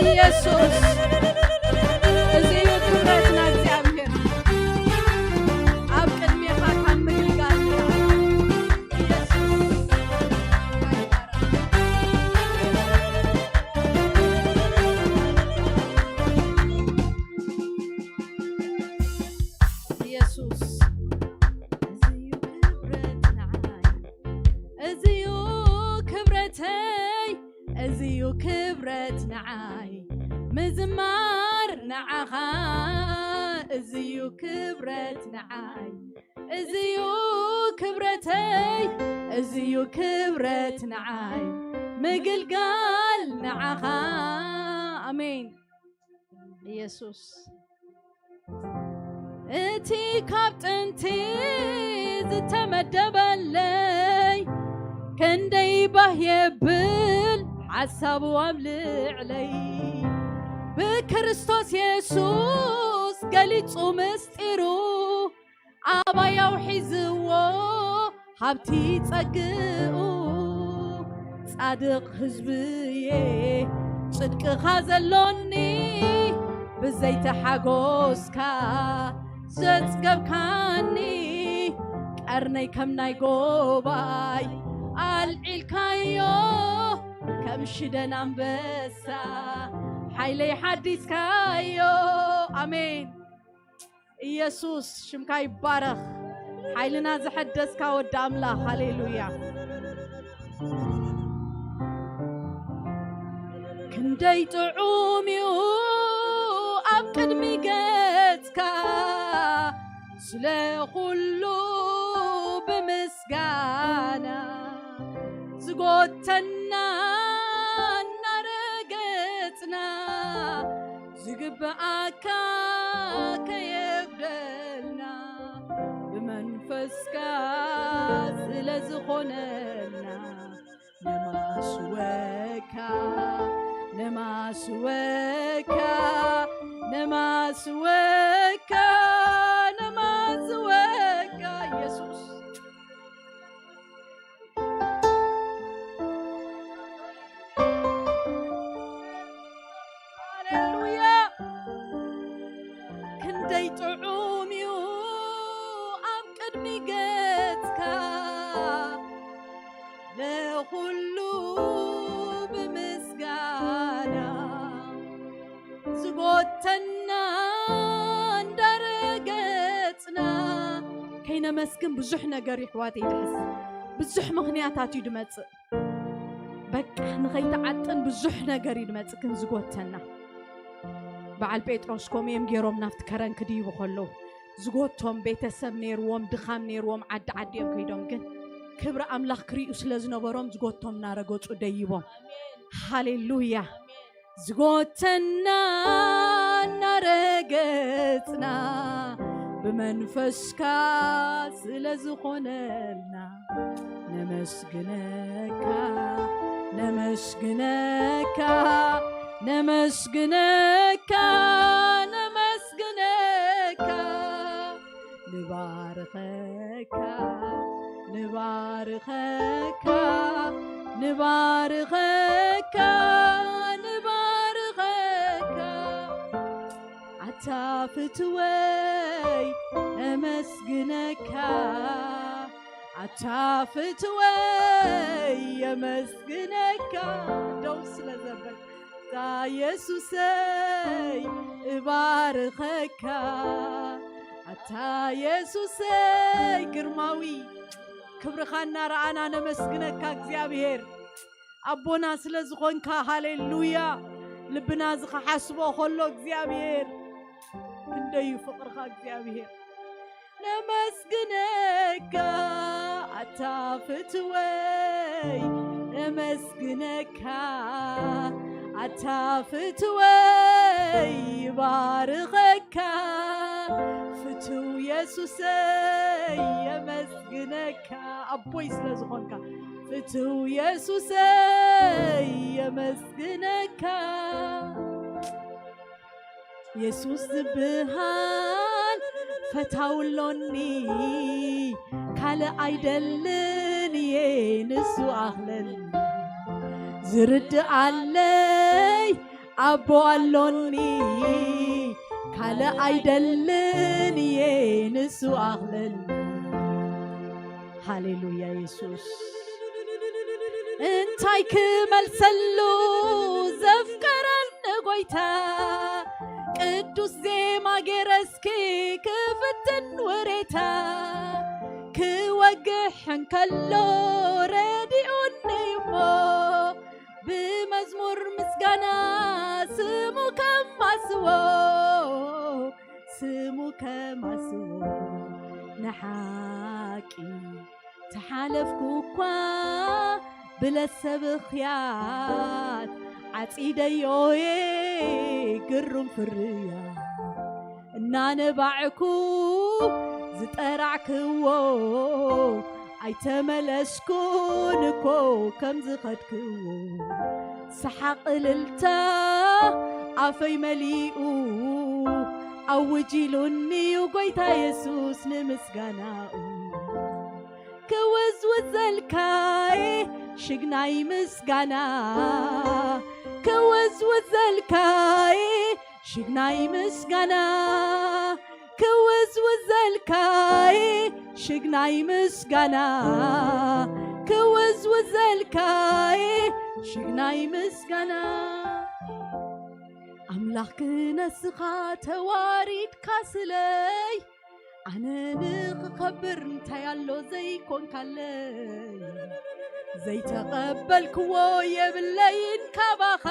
ኢየሱስ፣ እዚ እዩ ክብረትና እግዚኣብሔር። ኣብ ቅድሜኻ ካብ ምግልጋል ንላዕሊ። ኢየሱስ፣ ኢየሱስ፣ እዚ እዩ ክብረት ንዓይ። እዚ እዩ ክብረተይ፣ እዚ እዩ ክብረት ንዓይ። ምዝማር ንዓኻ፣ እዚ እዩ ክብረት ንዓይ። እዚ እዩ ክብረተይ፣ እዚ እዩ ክብረት ንዓይ። ምግልጋል ንዓኻ። ኣሜን። ኢየሱስ። እቲ ካብ ጥንቲ ዝተመደበለይ፣ ክንደይ ባህ የብል ሓሳቡ ኣብ ልዕለይ። ብክርስቶስ የሱስ ገሊጹ ምስጢሩ፣ ኣባይ ኣውሒዝዎ ሃብቲ ጸግኡ። ጻድቕ ህዝብየ ጽድቅኻ ዘሎኒ፣ ብዘይቲ ሓጎስካ ዘጽገብካኒ። ቀርነይ ከም ናይ ጎባይ ኣልዒልካዮ፣ ከም ሽደን ኣንበሳ ሓይለይ ሓዲስካዮ። ኣሜን። ኢየሱስ ሽምካ ይባረኽ። ሓይልና ዘሐደስካ ወዲ ኣምላኽ። ሃሌሉያ። ክንደይ ጥዑም እዩ ኣብ ቅድሚ ገጽካ ስለ ኩሉ ብምስጋና ዝጎተና እናረገጽና ዝግብኣካ ከየጉደልና ብመንፈስካ ስለ ዝኾነልና ነማስወካ ነማስወካ ነማስወካ ነማስወካ ኢየሱስ። ሃሌሉያ። ክንደይ ጥዑም እዩ ኣብ ቅድሚ ገጽካ ንኹሉ ብምስጋና ዝጎተና እንዳረገጽና። ከይነመስግን ብዙሕ ነገር ይሕዋተይ ድሕስ ብዙሕ ምኽንያታት እዩ ድመጽእ። በቃ ንኸይተዓጥን ብዙሕ ነገር እዩ ድመጽእ ግን ዝጎተና። በዓል ጴጥሮስ ከምኡ እዮም ገይሮም ናብቲ ከረን ክድይቡ ከለዉ ዝጎቶም ቤተሰብ ነይርዎም፣ ድኻም ነይርዎም፣ ዓዲ ዓዲ እዮም ከይዶም ግን ክብሪ ኣምላኽ ክርእዩ ስለ ዝነበሮም ዝጎቶም እናረገጹ ደይቦም። ሃሌሉያ። ዝጎተና እናረገጽና ብመንፈስካ ስለ ዝኾነልና ነመስግነካ ነመስግነካ ነመስግነካ ነመስግነካ ንባርኸካ ንባርኸካ ንባርኸካ ንባርኸካ ኣታ ፍትወይ እመስግነካ ኣታ ፍትወይ የመስግነካ ደው ስለ ዘበል እታ የሱሰይ እባርኸካ ኣታ የሱሰይ ግርማዊ ክብርኻ እናረኣና ነመስግነካ እግዚኣብሔር ኣቦና ስለ ዝኾንካ ሃሌሉያ ልብና ዝኸሓስቦ ከሎ እግዚኣብሔር ክንደዩ ፍቕርኻ እግዚኣብሔር ነመስግነካ ኣታ ፍትወይ ነመስግነካ ኣታ ፍትወይ ይባርኸካ ፍትው የሱሰይ የመስግነካ ኣቦይ ስለ ዝኾንካ ፍትው የሱሰይ የመስግነካ የሱስ ዝበሃል ፈታው ኣሎኒ ካልእ ኣይደልን እየ ንሱ ኣኽለኒ ዝርድእ ኣለይ ኣቦ ኣሎኒ፣ ካልእ ኣይደልን እየ፣ ንሱ ኣኽለኒ። ሃሌሉያ የሱስ። እንታይ ክመልሰሉ ዘፍቀረኒ ጎይታ፣ ቅዱስ ዜማ ገይረ እስኪ ክፍትን ውሬታ፣ ክወግሕ እንከሎ ረዲኡኒ እሞ፣ ብመዝሙር ምስጋና ስሙ ከማስዎ፣ ስሙ ከማስዎ። ንሓቂ ተሓለፍኩ እኳ ብለሰብ ኽያት፣ ዓጺደዮየ ግሩም ፍርያ። እናነባዕኩ ዝጠራዕክዎ፣ ኣይተመለስኩን እኮ ከም ዝኸድክዎ። ሰሓቕ እልልታ ኣፈይ መሊኡ፣ ኣውጅ ኢሉኒዩ ጎይታ የሱስ ንምስጋናኡ። ክውዝውዝ ዘልካየ ሽግናይ ምስጋና፣ ክውዝውዝ ዘልካየ ሽግናይ ምስጋና፣ ክውዝውዝ ዘልካየ ሽግናይ ምስጋና፣ ክውዝውዝ ዘልካየ ሽግናይ ምስጋና። ኣምላኽ ክነስኻ ተዋሪድካ ስለይ፣ ኣነ ንኽኸብር እንታይ ኣሎ ዘይኮንካለይ። ዘይተቐበልክዎ የብለይን ካባኻ፣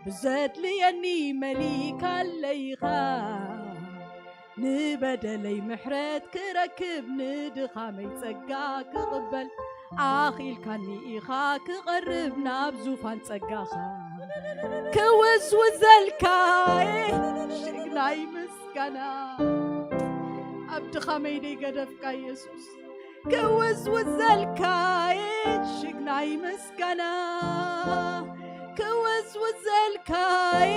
ብዘድልየኒ መሊካለይኻ። ንበደለይ ምሕረት ክረክብ፣ ንድኻመይ ጸጋ ክቕበል፣ ኣኺልካኒ ኢኻ ክቐርብ ናብ ዙፋን ጸጋኻ። ክውዝውዘልካየ ሽግናይ ምስጋና፣ ኣብ ድኻመይ ደይገደፍካ የሱስ። ክውዝውዝ ዘልካየ ሽግናይ ምስጋና፣ ክውዝውዝ ዘልካየ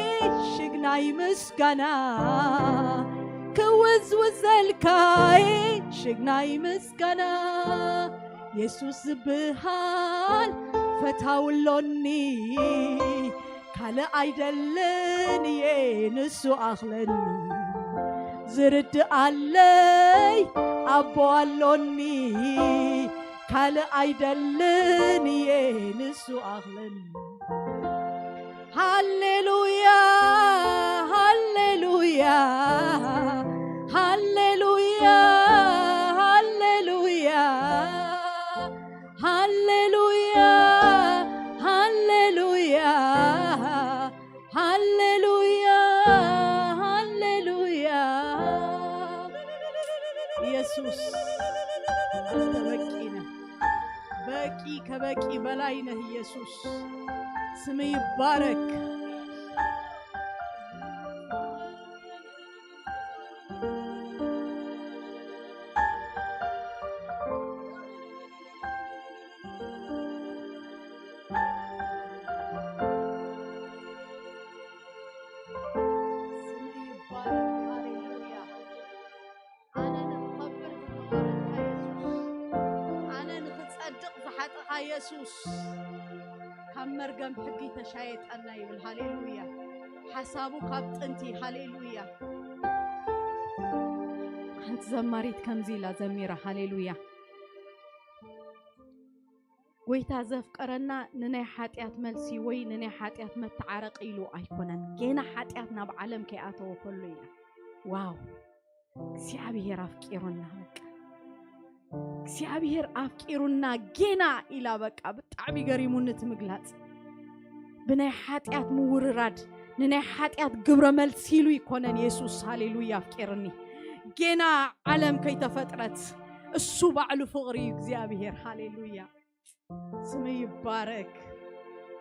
ሽግናይ ምስጋና፣ ክውዝውዝ ዘልካየ ሽግናይ ምስጋና። የሱስ ዝበሃል ፈታው ኣሎኒ፣ ካልእ ኣይደልን እየ ንሱ ኣኽለኒ። ዝርድእ ኣለይ ኣቦ ኣሎኒ፣ ካልእ ኣይደልን እየ ንሱ ኣኽለኒ። ሃሌሉያ፣ ሃሌሉያ፣ ሃሌሉያ፣ ሃሌሉያ፣ ሃሌሉያ፣ ሃሌሉያ፣ ሃሌሉያ፣ ሃሌሉያ። ኢየሱስ፣ አንተ በቂ ነህ። በቂ፣ ከበቂ በላይ ነህ ኢየሱስ። ስም ይባረክ። ስሙ ይባረክ። ሃሌሉያ። ኣነ ንኽኸብር ዝፈቐደልካ የሱስ፣ ኣነ ንኽጸድቕ ዝሓጠኻ የሱስ፣ ካብ መርገም ሕጊ ተሻየጠና ይብል። ሃሌሉያ። ሓሳቡ ካብ ጥንቲ። ሃሌሉያ። ሓንቲ ዘማሪት ከምዚ ኢላ ዘሚራ። ሃሌሉያ። ጎይታ ዘፍቀረና ንናይ ሓጢኣት መልሲ ወይ ንናይ ሓጢኣት መተዓረቂ ኢሉ ኣይኮነን። ጌና ሓጢኣት ናብ ዓለም ከይኣተወ ከሎ ኢና። ዋው! እግዚኣብሔር ኣፍቂሩና። በቃ እግዚኣብሔር ኣፍቂሩና ጌና ኢላ። በቃ ብጣዕሚ ገሪሙኒ እቲ ምግላጽ። ብናይ ሓጢኣት ምውርራድ፣ ንናይ ሓጢኣት ግብረ መልሲ ኢሉ ይኮነን የሱስ። ሃሌሉያ። ኣፍቂርኒ ጌና ዓለም ከይተፈጥረት እሱ ባዕሉ ፍቕሪ እዩ እግዚኣብሔር። ሃሌሉያ። ስም ይባረክ፣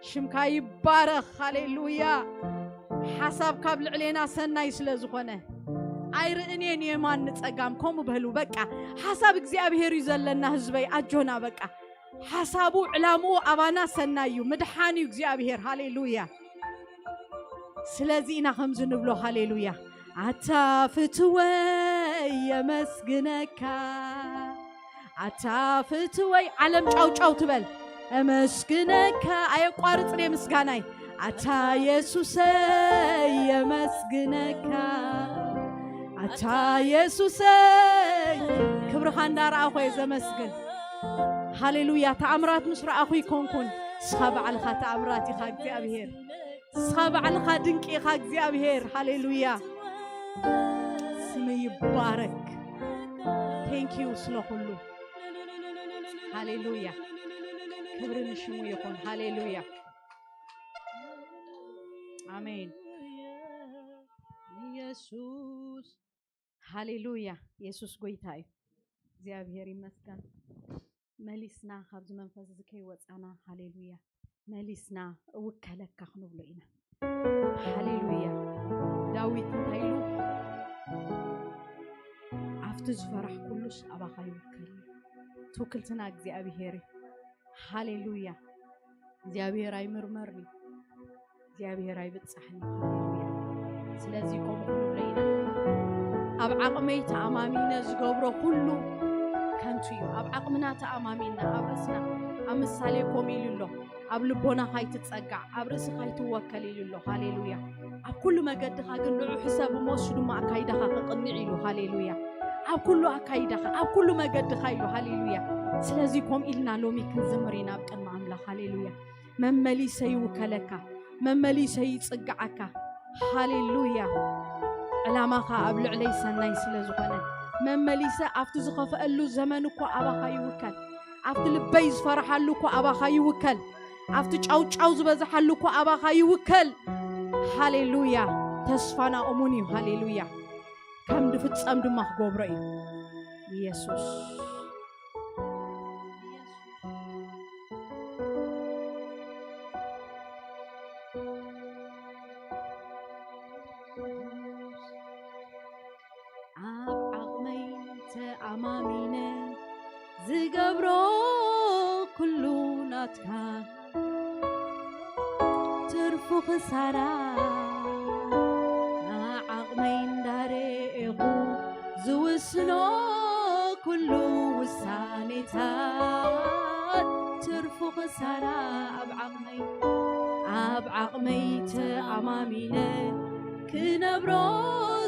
ሽምካ ይባረክ። ሃሌሉያ። ሓሳብ ካብ ልዕሌና ሰናይ ስለ ዝኾነ ኣይርእን እየ ንየማን ንጸጋም። ከምኡ በሉ። በቃ ሓሳብ እግዚኣብሔር እዩ ዘለና ህዝበይ። ኣጆና በቃ ሓሳቡ ዕላምኡ ኣባና ሰናይ እዩ። ምድሓን እዩ እግዚኣብሔር። ሃሌሉያ። ስለዚ ኢና ከምዚ ንብሎ። ሃሌሉያ። ኣታ ፍትወይ የመስግነካ፣ ኣታ ፍትወይ። ዓለም ጫው ጫው ትበል። እመስግነካ፣ ኣየቋርጽን እየ ምስጋናይ። ኣታ የሱሰይ የመስግነካ፣ ኣታ የሱሰይ ክብርኻ እንዳረኣኹ እየ ዘመስግን። ሃሌሉያ። ተኣምራት ምስ ረኣኹ ይኮንኩን፣ ንስኻ ባዕልኻ ተኣምራት ኢኻ እግዚኣብሔር። ንስኻ ባዕልኻ ድንቂ ኢኻ እግዚኣብሔር። ሃሌሉያ። ስም ይባረክ። Thank you ስለ ኩሉ። ሃሌሉያ። ክብሪ ንሽሙ ይኹን። ሃሌሉያ። ኣሜን። ኢየሱስ። ሃሌሉያ። ኢየሱስ ጎይታ እዩ። እግዚኣብሔር ይመስገን። መሊስና ካብዚ መንፈስ እዚ ከይወፃና፣ ሃሌሉያ፣ መሊስና እውከለካ ክንብሎ ኢና። ሃሌሉያ። ዳዊት እንታይ ኢሉ? ኣብቲ ዝፈራሕ ኩሉስ ኣባኻ ይውከል እዩ። ትውክልትና እግዚኣብሔር እዩ። ሃሌሉያ። እግዚኣብሔር ኣይምርመርን እዩ። እግዚኣብሔር ኣይብጻሕን እዩ። ሃሌሉያ። ስለዚ ከምኡ ክንብሎ ኢና። ኣብ ዓቕመይ ተኣማሚነ ዝገብሮ ኩሉ ከንቱ እዩ። ኣብ ዓቕምና ተኣማሚንና፣ ኣብ ርእስና፣ ኣብ ምሳሌ ከምኡ ኢሉ ኣሎ። ኣብ ልቦናኻ ኣይትጸጋዕ፣ ኣብ ርእስኻ ኣይትወከል ኢሉ ኣሎ። ሃሌሉያ። ኣብ ኩሉ መገድኻ ግን ንዑ ሕሰብ እሞ፣ እሱ ድማ ኣካይዳኻ ክቕንዕ ኢሉ። ሃሌሉያ። ኣብ ኩሉ ኣካይዳኻ፣ ኣብ ኩሉ መገድኻ ኢሉ። ሃሌሉያ። ስለዚ ከምኡ ኢልና ሎሚ ክንዝምር ኢና ኣብ ቅድሚ ኣምላኽ። ሃሌሉያ። መመሊሰ ይውከለካ፣ መመሊሰ ይጽግዓካ። ሃሌሉያ። ዕላማኻ ኣብ ልዕለይ ሰናይ ስለ ዝኾነ፣ መመሊሰ ኣብቲ ዝኸፍአሉ ዘመን እኮ ኣባኻ ይውከል። ኣብቲ ልበይ ዝፈርሓሉ እኮ ኣባኻ ይውከል። ኣብቲ ጫውጫው ዝበዝሓሉ እኮ ኣባኻ ይውከል። ሃሌሉያ። ተስፋና እሙን እዩ። ሃሌሉያ። ከም ድፍጸም ድማ ክገብሮ እዩ። ኢየሱስ። ኣብ ዓቕመይ ተኣማሚነ ዝገብሮ ኩሉ ናትካ፣ ትርፉ ክሳራ ንዓቕመይ እንዳረኤኹ ዝውስኖ ኩሉ ውሳኔታት፣ ትርፉ ክሳራ ኣብ ዓቕመይ፣ ኣብ ዓቕመይ ተኣማሚነ ክነብሮ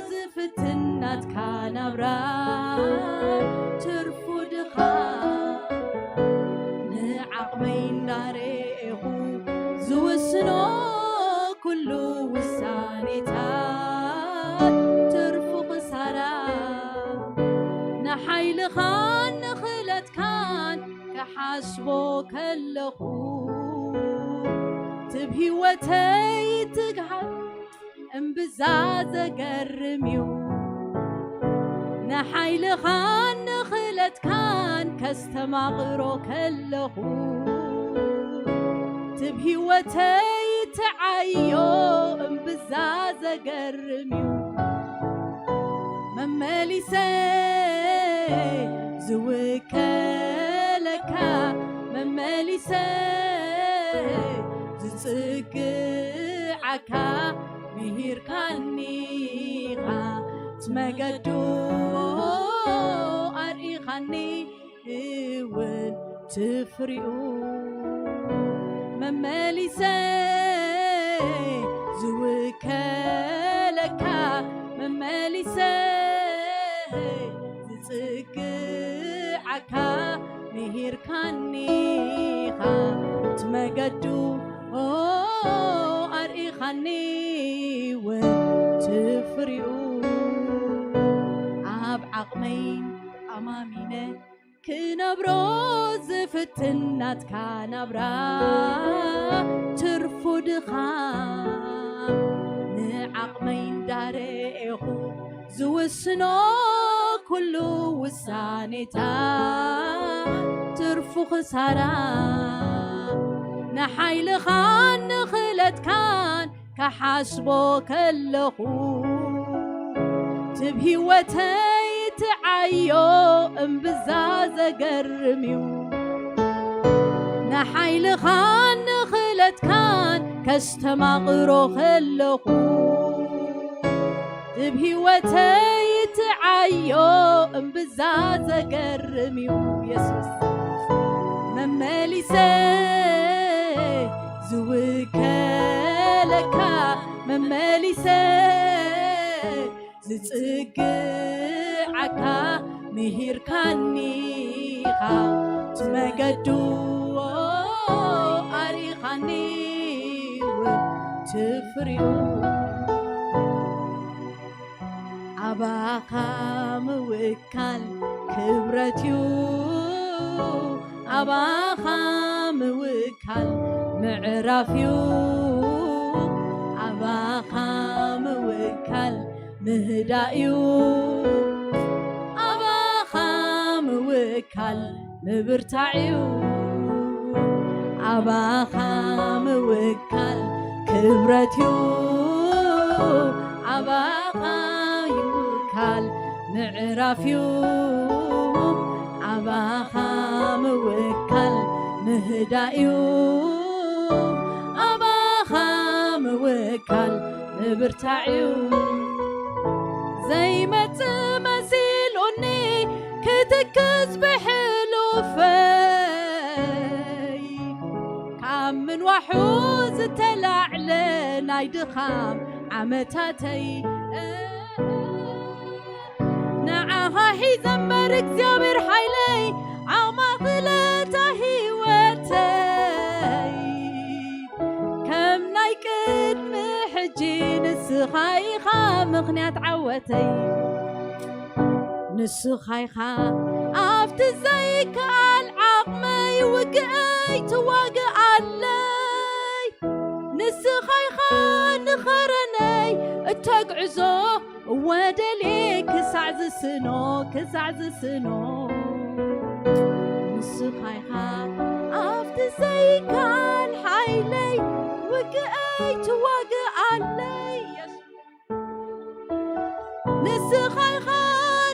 ዝፍትን ናትካ ናብራ፣ ትርፉ ድኻ ንዓቕመይ እንዳረኤኹ ዝውስኖ ኩሉ ውሳኔታት፣ ትርፉ ክሳራ ንሓይልኻን ንኽእለትካን ክሓስቦ ከለኹ፣ ትብ ህይወተይ ትግሃት እምብዛ ዘገርም እዩ። ንሓይልኻን ንኽእለትካን ከስተማቕሮ ከለኹ፣ ትብ ህይወተይ ትዓዮ እምብዛ ዘገርም እዩ። መመሊሰ ዝውከለካ፣ መመሊሰ ዝጽግዓካ፣ ምሂርካኒ ኢኻ፣ ትመገዱ ኣርኢኻኒ እውን ትፍሪኡ። መመሊሰ ዝውከለካ፣ መመሊሰ ዝጽግዓካ፣ ምሂርካኒ ኢኻ፣ ትመገዱ ኣርኢኻኒ እውን ትፍሪኡ። ኣብ ዓቕመይ ኣማሚነ ክነብሮ ዝፍትን ናትካ ናብራ፣ ትርፉ ድኻም ንዓቕመይ እንዳረኤኹ ዝውስኖ ኩሉ ውሳኔታት፣ ትርፉ ክሳራ ንሓይልኻን ንኽእለትካን ክሓስቦ ከለኹ፣ ትብ ህይወተይ ትዓዮ እምብዛ ዘገርም እዩ። ንሓይልኻን ንኽእለትካን ከስተማቕሮ ከለኹ፣ ትብ ህይወተይ ትዓዮ እምብዛ ዘገርም እዩ። የሱስ መመሊሰ ዝውከ ለካ መመሊሰ ዝጽግዓካ ምሂርካኒኻ፣ ትመገዱ ኣሪኻኒ እውን ትፍርዩ። ኣባኻ ምውካል ክብረትዩ፣ ኣባኻ ምውካል ምዕራፍዩ፣ ኣባኻ ምውካል ምህዳእዩ፣ ኣባኻ ምውካል ምብርታዕዩ፣ ኣባኻ ምውካል ክብረትዩ፣ ኣባኻ ይውካል ምዕራፍዩ፣ ኣባኻ ምውካል ምህዳእዩ፣ ኣባኻ ምውካል ምብርታዕዩ። ዘይመጽእ መሲሉኒ ክትክዝ ብሕሉፈይ፣ ካብ ምንዋሑ ዝተላዕለ ናይ ድኻም ዓመታተይ። ንዓኻ ሒዘ እምበር እግዚኣብሔር ሓይለይ፣ ዓቕማ ክእለታ ህይወተይ። ከም ናይ ቅድሚ ሕጂ ንስኻ ኢኻ ምኽንያት ዓወተይ። ንስኻ ኢኻ ኣብቲ ዘይከኣል ዓቕመይ ውግኣይ ትዋግኣለይ። ንስኻ ኢኻ ንኸረነይ እተግዕዞ እወ ደልየ ክሳዕ ዝስኖ፣ ክሳዕ ዝስኖ። ንስኻ ኢኻ ኣብቲ ዘይከኣል ሓይለይ ውግኣይ ትዋግኣለይ። የሱስ። ንስኻ ኢኻ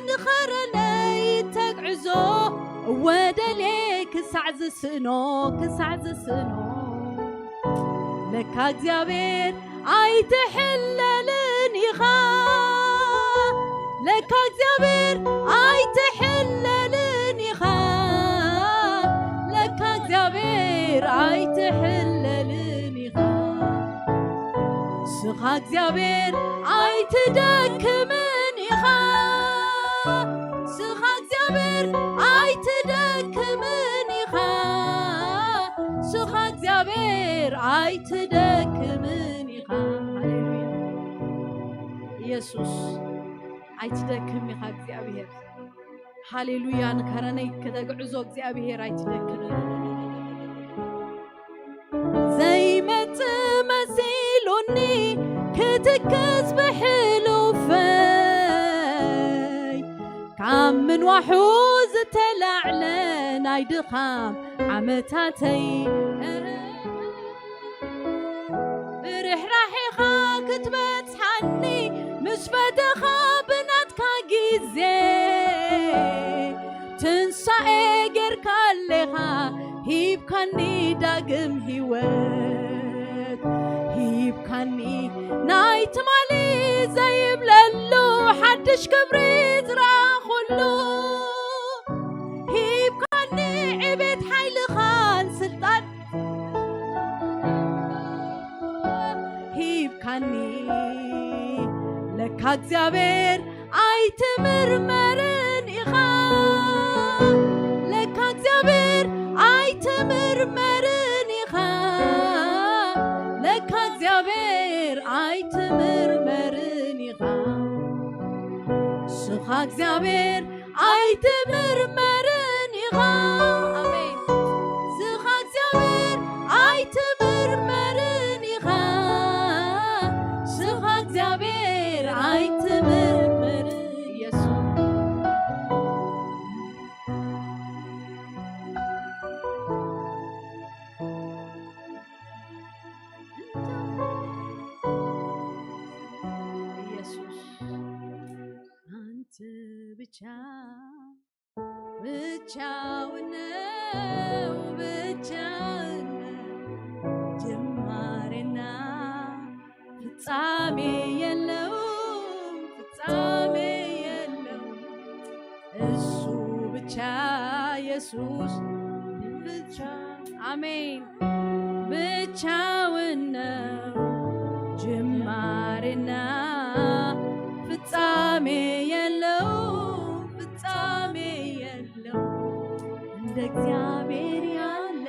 ንኸረነይ ተግዕዞ እወ ደልየ ክሳዕ ዝስኖ፣ ክሳዕ ዝስኖ። ለካ እግዚኣብሔር ኣይትሕለልን ኢኻ። ለካ እግዚኣብሔር ኣይትሕለልን ኢኻ። ለካ እግዚኣብሔር ኣይትሕለልን ኢኻ። ስኻ እግዚኣብሔር ኣይትደክምን ኢኻ። ስኻ እግዚኣብሔር ኣይትደክምን ኢኻ። ስኻ እግዚኣብሔር ኣይትደክምን ኢኻ። ሃሌሉያ። ኢየሱስ ኣይትደክም ኢኻ እግዚኣብሔር። ሃሌሉያ። ንከረነይ ከተግዕዞ እግዚኣብሔር ኣይትደክምን። ዘይመጽእ መሲሉኒ ክትክዝ ብሕሉፈይ፣ ካብ ምንዋሑ ዝተላዕለ ናይ ድኻም ዓመታተይ። ብርሕራሒኻ ክትበጽሓኒ ምስ ፈተኻ ብናትካ ግዜ ትንሳኤ ጌርካ ኣለኻ ሂብካኒ ዳግም ህይወት ሂብካኒ ናይ ትማሊ ዘይብለሉ ሓድሽ ክብሪ ዝረኣኹሉ ሂብካኒ ዕቤት ሓይልኻን ስልጣን ሂብካኒ ለካ እግዚኣብሔር ኣይትምርመርን ኢኻ ለካ እግዚኣብሔር ኣይትምርመርን ኢኻ ለካ እግዚኣብሔር ኣይትምርመርን ኢኻ ስኻ እግዚኣብሔር ኣይትምርመርን ኢኻ ኣሜን ስኻ እግዚኣብሔር ኣይትምርመርን ኢኻ ስኻ እግዚኣብሔር ኣይትምርመርን ኢየሱስ ኢየሱስ አንተ ብቻ ብቻውን ነው ብቻውን ነው ጅማሬና ፍጻሜ የለውም ፍጻሜ የለውም እሱ ብቻ ኢየሱስ ብቻ አሜን ብቻውን ነው እና ፍጻሜ የለው፣ ፍጻሜ የለው። እንደ እግዚአብሔር ያለ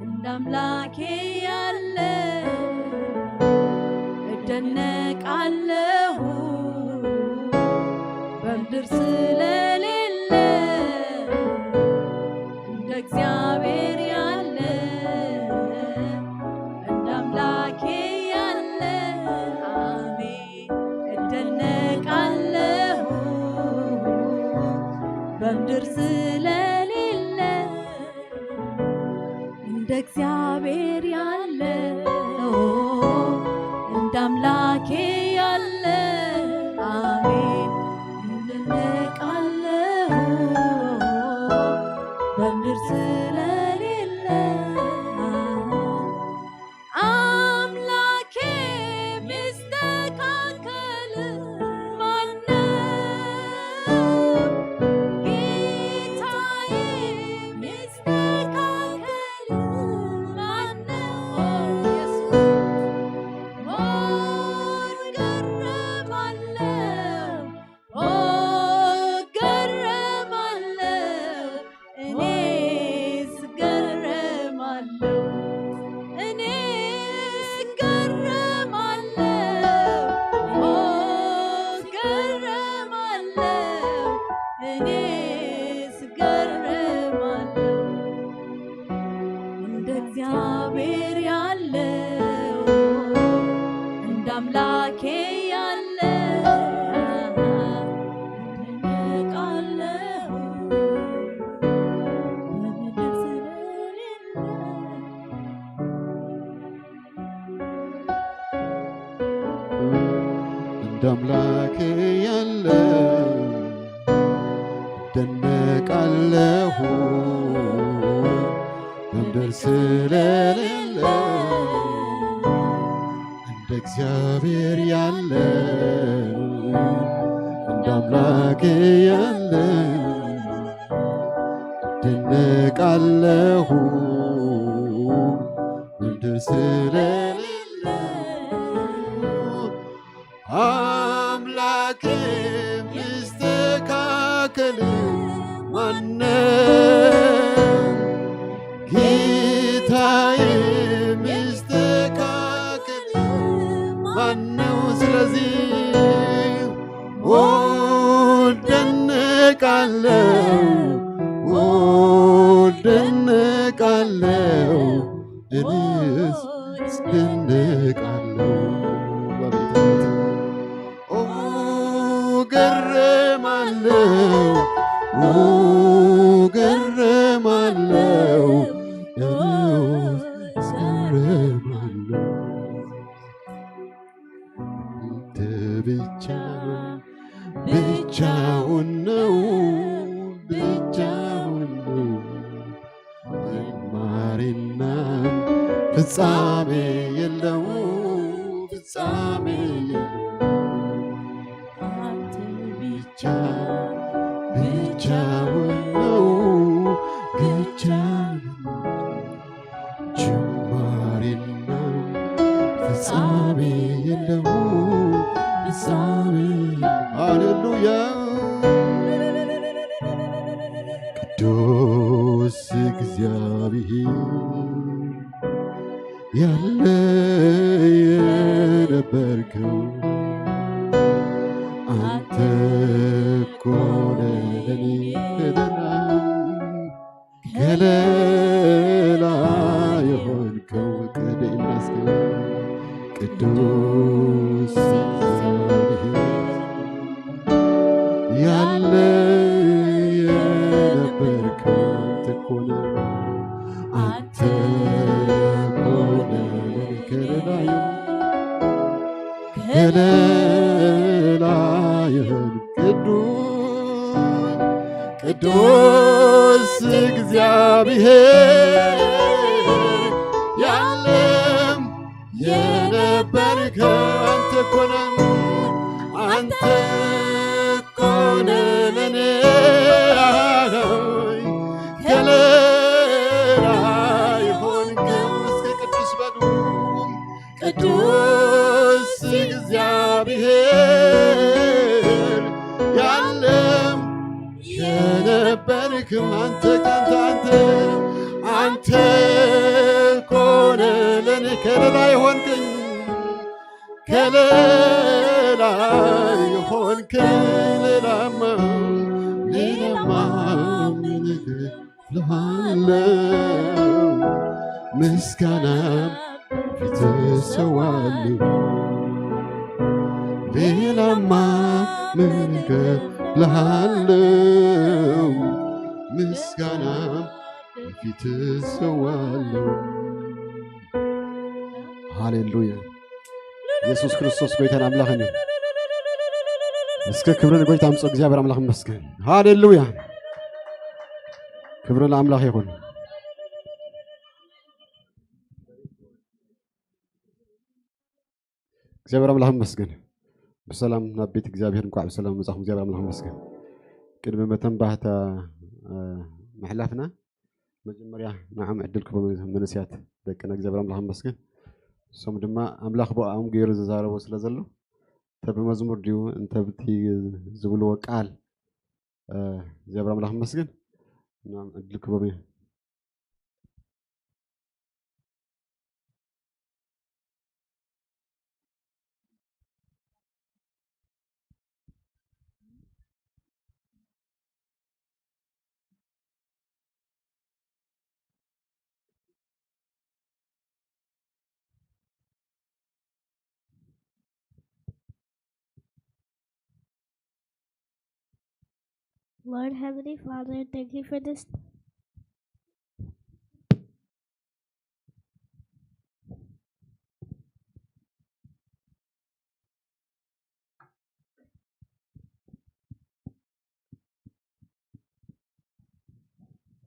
እንደ አምላኬ ያለ እደነቃለሁ። በምድር ስለሌለ እንደ እግዚአብሔር ያለ እንደ አምላኬ ያለ፣ አሜን፣ እደነቃለሁ። በምድር ስለሌለ እንደ እግዚአብሔር ያለ፣ እንደ አምላኬ ያለ፣ አሜን፣ እደነቃለሁ። በምድር ስለሌለ አምላኬ ሚስተካከል ማነው? ጌታዬ ሚስተካከል ማነው? ኢየሱስ፣ ኦ፣ እገረማለሁ፣ ኦ፣ እገረማለሁ። እኔስ እገረማለሁ፣ እኔስ እገረማለሁ፣ ኦ፣ እገረማለሁ፣ እኔስ እገረማለሁ። እንደ እግዚአብሔር ያለው፣ እንደ አምላኬ ያለ እደነቃለሁ። በምድር ስለሌለ እንደ አምላክ ያለ እደነቃለሁ። በምድር ስለሌለ እንደ እግዚአብሔር ያለ፣ እንደ አምላክ ያለ እደነቃለሁ። በምድር ስለሌለ አምላክ ሚስተካከል ማነው? ጌታዬ ሚስተካከል ማነው? ስለዚህ ኦ እደነቃለሁ፣ ኦ እደነቃለሁ፣ እኔስ እደነቃለሁ። አቤት፣ አቤት። ኦ እገረማለሁ፣ ኦ እገረማለሁ፣ እኔስ እገረማለሁ። አንተ ብቻ ብቻውን ነው፣ ብቻውን ነው። ጅማሬና ፍጻሜ የለው፣ ፍጻሜ የለው። አንተ ብቻ ብቻውን ነው፣ ብቻውን ጅማሬና ፍጻሜ የለው፣ ፍጻሜ። ሃሌሉያ። ቅዱስ እግዚአብሔር ያለ የነበርከው አንተ እኮ ነህ ለኔ ከለላ ከለላ የሆንከው። ቅዱስ ቅዱስ እግዚአብሔር ያለ የነበርከው አንተ እኮ ነህ። አንተ እኮ ነህ ከለላ የሆንከው ከለላ የሆን ቅዱስ ቅዱስ እግዚአብሔር ያለም የነበርከ አንተ እኮ ነህ፣ አንተ እኮ ነህ ለኔ ከለላ የሆንከው። እስከ ቅዱስ በሉ ቅዱስ እግዚአብሔር ያለም የነበርክም አንተ፣ አንተ፣ አንተ፣ አንተ ኮነ ለኔ ከለላ የሆንክኝ፣ ከለላ የሆንክኝ። ሌላማ፣ ሌላማ ምን እከፍልሃለሁ? ምስጋና ፊት እሰዋለሁ። ሌላማ ምን እከፍልሃለሁ? ምስጋና ፊት እሰዋለሁ። ሃሌሉያ። ኢየሱስ ክርስቶስ ጎይታን ኣምላኽን እዩ። እስከ ክብሪ ንጎይታ ኣምጽኦ። እግዚኣብሔር ኣምላኽ ይመስገን። ሃሌሉያ። ክብሪ ንኣምላኽ ይኹን። እግዚኣብሔር ኣምላኽ ይመስገን። ብሰላም ናብ ቤት እግዚኣብሔር እንኳዕ ብሰላም መጻኹም። እግዚኣብሔር ኣምላኽ ይመስገን። ቅድሚ መተንባህታ፣ እ፣ ምሕላፍና መጀመርያ ንዓም ዕድል ክቦም መንእስያት ደቅና እግዚኣብሔር ኣምላኽ ይመስገን። እሶም ድማ ኣምላኽ ብኣኦም ገይሩ ዝዛረቦ ስለ ዘሎ፣ እንተ ብመዝሙር ድዩ፣ እንተ ብቲ ዝብልዎ ቃል፣ እ፣ እግዚኣብሔር ኣምላኽ ይመስገን። ንዓም ዕድል ክቦም እዩ። Lord Heavenly Father, thank you for this.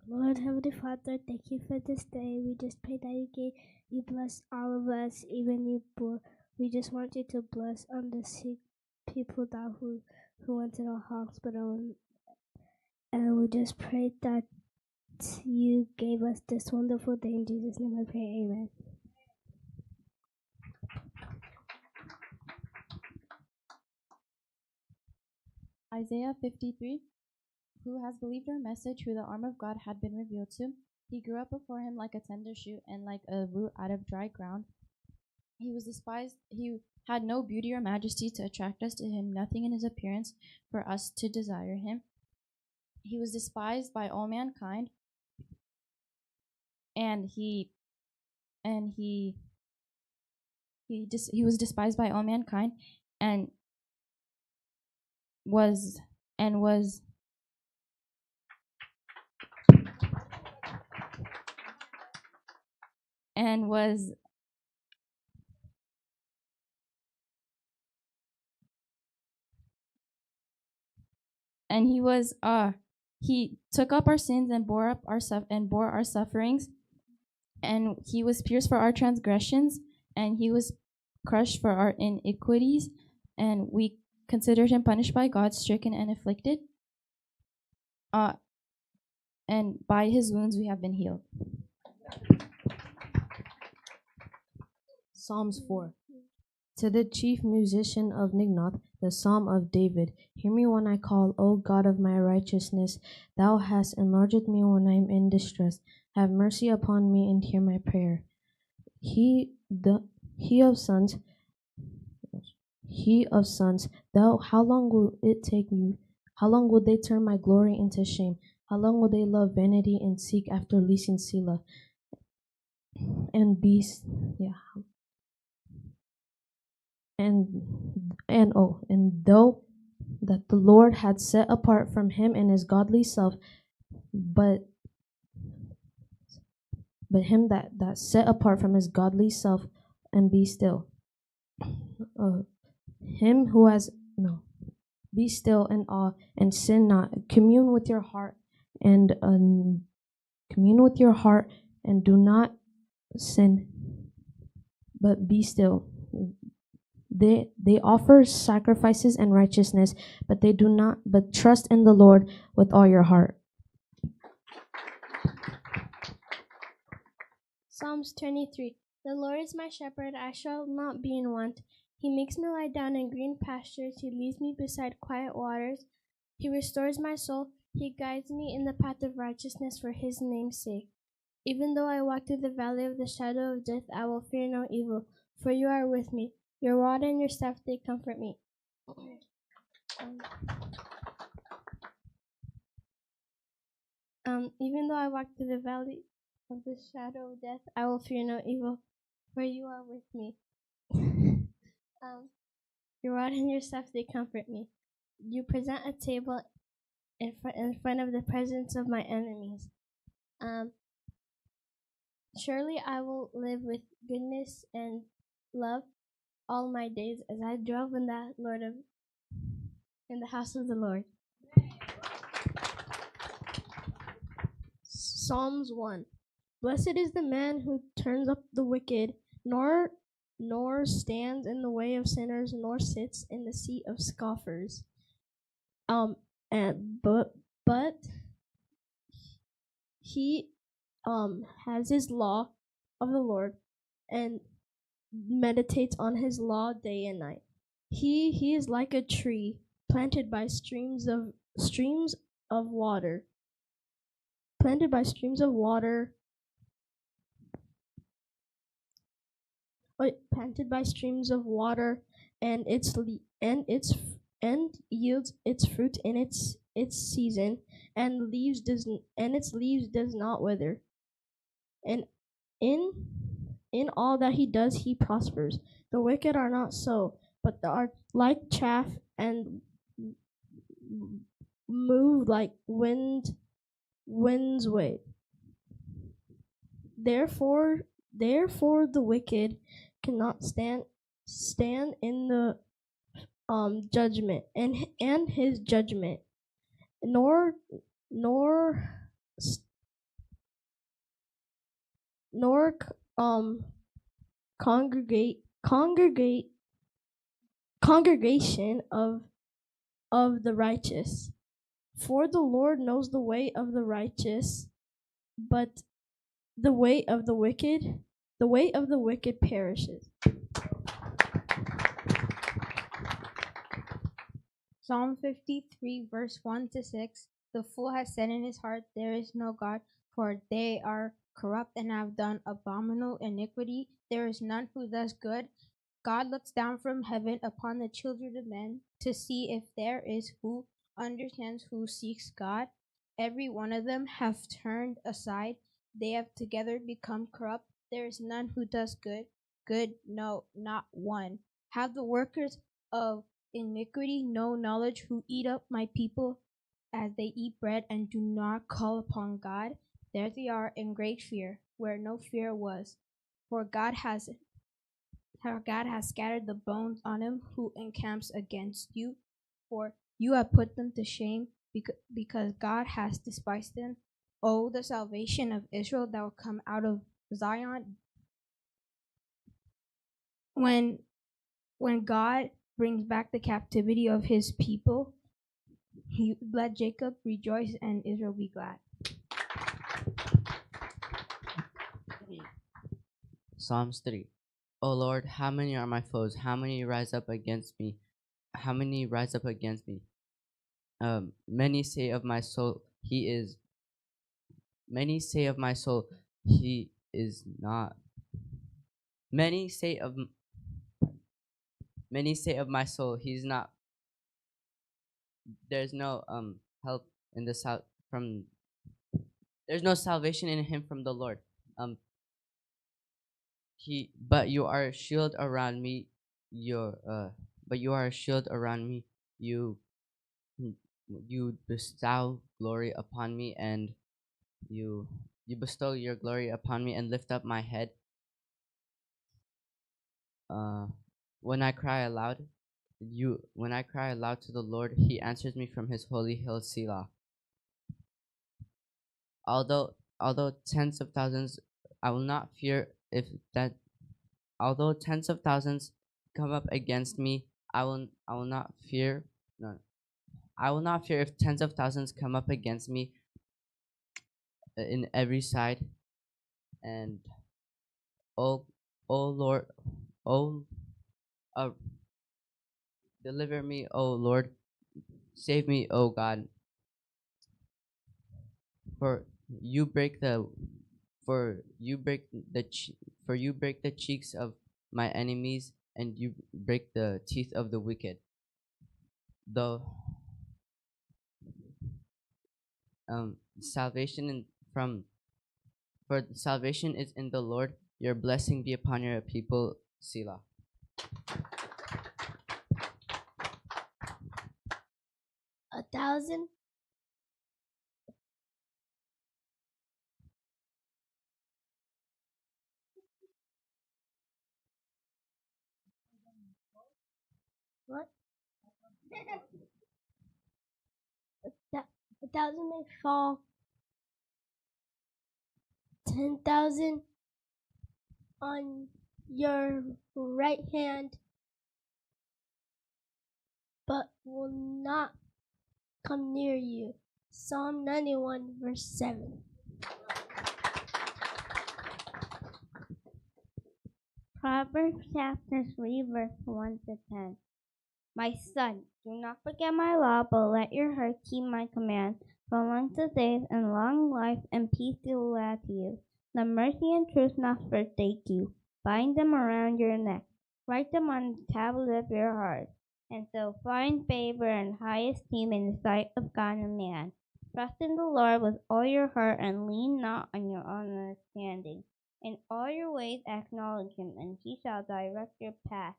Lord Heavenly Father, thank you for this day. We just pray that you get, you bless all of us, even you poor. We just want you to bless on the sick people that who who went to the hospital, and, and we just pray that you gave us this wonderful day. In Jesus' name I pray, amen. Isaiah fifty-three, who has believed our message, who the arm of God had been revealed to. He grew up before him like a tender shoot and like a root out of dry ground. He was despised. He had no beauty or majesty to attract us to him, nothing in his appearance for us to desire him. He was despised by all mankind, and he and he he dis- he was despised by all mankind, and was and was and was and he was uh he took up our sins and bore up our suff- and bore our sufferings, and he was pierced for our transgressions, and he was crushed for our iniquities, and we considered him punished by God, stricken and afflicted. Uh, and by his wounds we have been healed. Psalms four. To the chief musician of Nignath, the Psalm of David. Hear me when I call, O God of my righteousness. Thou hast enlarged me when I am in distress. Have mercy upon me and hear my prayer. He, the, he of sons, he of sons, thou, how long will it take me? How long will they turn my glory into shame? How long will they love vanity and seek after leasing Selah? And be, yeah. And, and oh, and though that the Lord had set apart from him and his godly self, but but him that, that set apart from his godly self, and be still. Uh, him who has, no, be still in awe and sin not. Commune with your heart and, um, commune with your heart and do not sin, but be still. They they offer sacrifices and righteousness, but they do not, but trust in the Lord with all your heart. Psalms twenty-three. The Lord is my shepherd, I shall not be in want. He makes me lie down in green pastures. He leads me beside quiet waters. He restores my soul. He guides me in the path of righteousness for his name's sake. Even though I walk through the valley of the shadow of death, I will fear no evil, for you are with me. Your rod and your staff, they comfort me. Um, um, even though I walk through the valley of the shadow of death, I will fear no evil, for you are with me. Um, your rod and your staff, they comfort me. You present a table in front, in front of the presence of my enemies. Um, surely I will live with goodness and love all my days as I dwell in the Lord of in the house of the Lord. Psalms one. Blessed is the man who turns up the wicked, nor nor stands in the way of sinners, nor sits in the seat of scoffers. Um, and but but he um has his law of the Lord and meditates on his law day and night. He he is like a tree planted by streams of streams of water. Planted by streams of water. Wait, planted by streams of water, and its le- and its f- and yields its fruit in its its season, and leaves does n- and its leaves does not wither. And in in all that he does, he prospers. The wicked are not so, but they are like chaff and move like wind wind's way. Therefore, therefore the wicked cannot stand stand in the um judgment and and his judgment, nor nor s- nor c- um congregate congregate congregation of of the righteous. For the Lord knows the way of the righteous, but the way of the wicked, the way of the wicked perishes. Psalm fifty-three, verse one to six. The fool has said in his heart, "There is no God," for they are corrupt and have done abominable iniquity. There is none who does good. God looks down from heaven upon the children of men to see if there is who understands, who seeks God. Every one of them have turned aside. They have together become corrupt. There is none who does good. Good, no, not one. Have the workers of iniquity no knowledge, who eat up my people as they eat bread and do not call upon God? There they are in great fear, where no fear was. For God has for God has scattered the bones on him who encamps against you. For you have put them to shame, bec- because God has despised them. Oh, the salvation of Israel that will come out of Zion. When when God brings back the captivity of his people, he let Jacob rejoice and Israel be glad. Psalms three. O Lord, how many are my foes? How many rise up against me? How many rise up against me? Um, many say of my soul, "He is." Many say of my soul, "He is not." Many say of m- many say of my soul, "He's not." There's no um help in the south from. There's no salvation in him from the Lord. Um, he, but you are a shield around me. Your uh, but you are a shield around me. You you bestow glory upon me, and you you bestow your glory upon me and lift up my head. Uh, when I cry aloud, you when I cry aloud to the Lord, he answers me from his holy hill, Selah. Although although tens of thousands, I will not fear if that. Although tens of thousands come up against me, I will I will not fear. No, I will not fear if tens of thousands come up against me in every side. And oh, oh Lord, oh, uh, Deliver me, O Lord. Save me, O God. For you break the for you break the che- for you break the cheeks of my enemies, and you break the teeth of the wicked. The um, salvation in, from for salvation is in the Lord. Your blessing be upon your people. Selah. A thousand. What? A thou- a thousand may fall, ten thousand on your right hand, but will not come near you. Psalm ninety-one, verse seven. Proverbs chapter three, verse one to ten. My son, do not forget my law, but let your heart keep my command. For length of days and long life and peace they will add to you. Let mercy and truth not forsake you. Bind them around your neck. Write them on the tablet of your heart, and so find favor and high esteem in the sight of God and man. Trust in the Lord with all your heart and lean not on your own understanding. In all your ways acknowledge him, and he shall direct your path.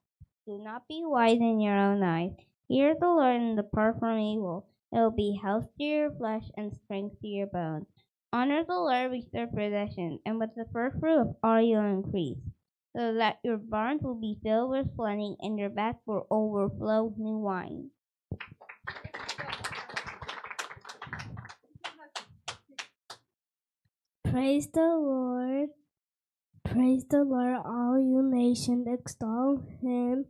Do not be wise in your own eyes. Fear the Lord and depart from evil. It will be health to your flesh and strength to your bones. Honor the Lord with your possession, and with the first fruit of all your increase, so that your barns will be filled with plenty and your vats will overflow new wine. Praise the Lord. Praise the Lord, all you nations, extol him.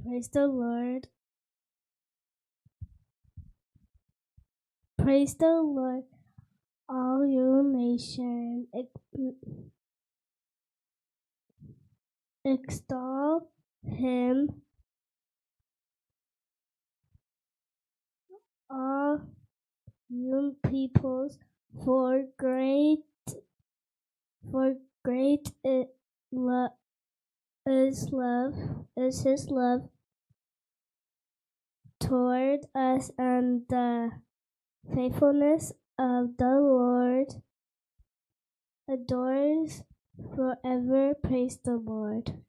Praise the Lord. Praise the Lord, all you nations. Ex- extol him, all you peoples, for great, for great it lo- is love, is his love toward us, and the faithfulness of the Lord adores forever. Praise the Lord.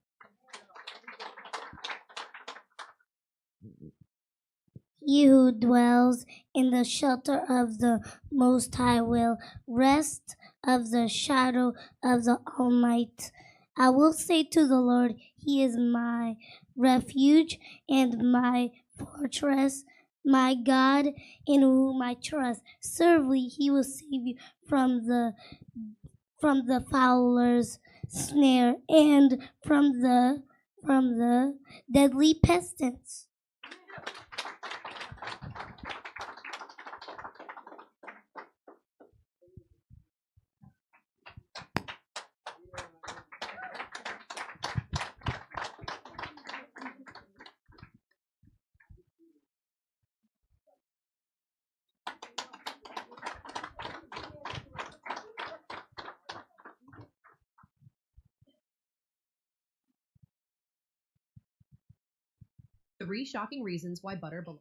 He who dwells in the shelter of the Most High will rest of the shadow of the Almighty. I will say to the Lord, he is my refuge and my fortress, my God in whom I trust. Certainly he will save you from the from the fowler's snare and from the from the deadly pestilence. Three shocking reasons why butter belongs.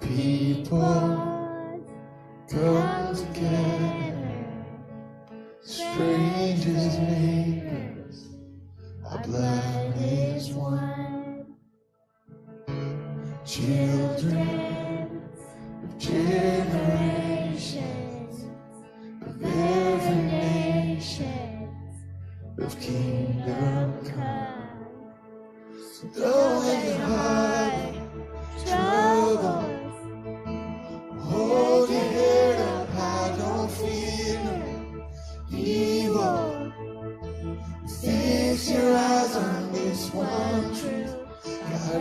People come together, strangers, neighbors, our blood is one. Children of generations, of every nation, of kingdom come. So don't let your heart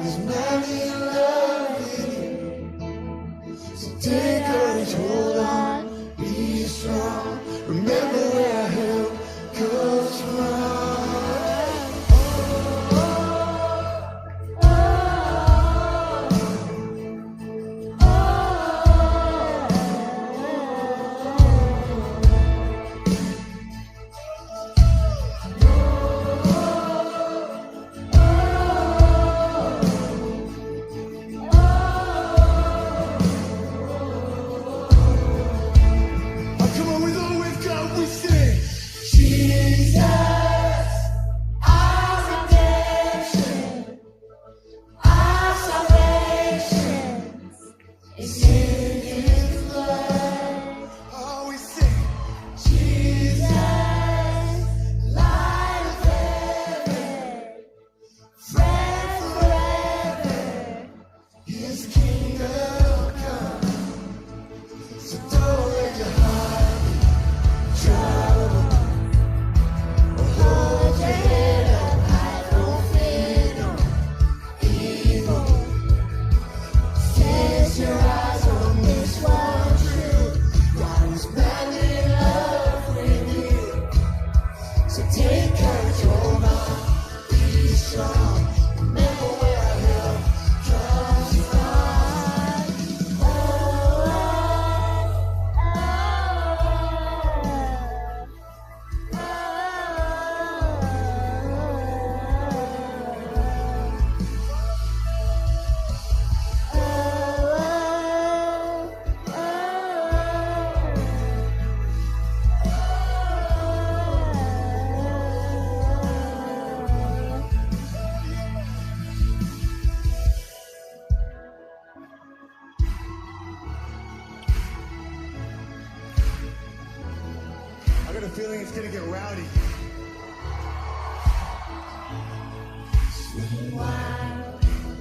There's many love in you. So take courage, hold on, be strong. Remember where our help comes from. Oh, come on, with all we've got, we sing. Jesus, our redemption, our salvation is in His blood. Oh, we sing. Jesus, light of heaven, friend forever, His kingdom come. So don't let your heart be troubled. Hold your head up high, don't fear no evil. Fix your eyes on this one truth. God is madly in love with you. So take courage, oh my. Be strong. Remember where our help comes from. Oh, oh, oh, oh. I got a feeling it's gonna get rowdy. Swing wide,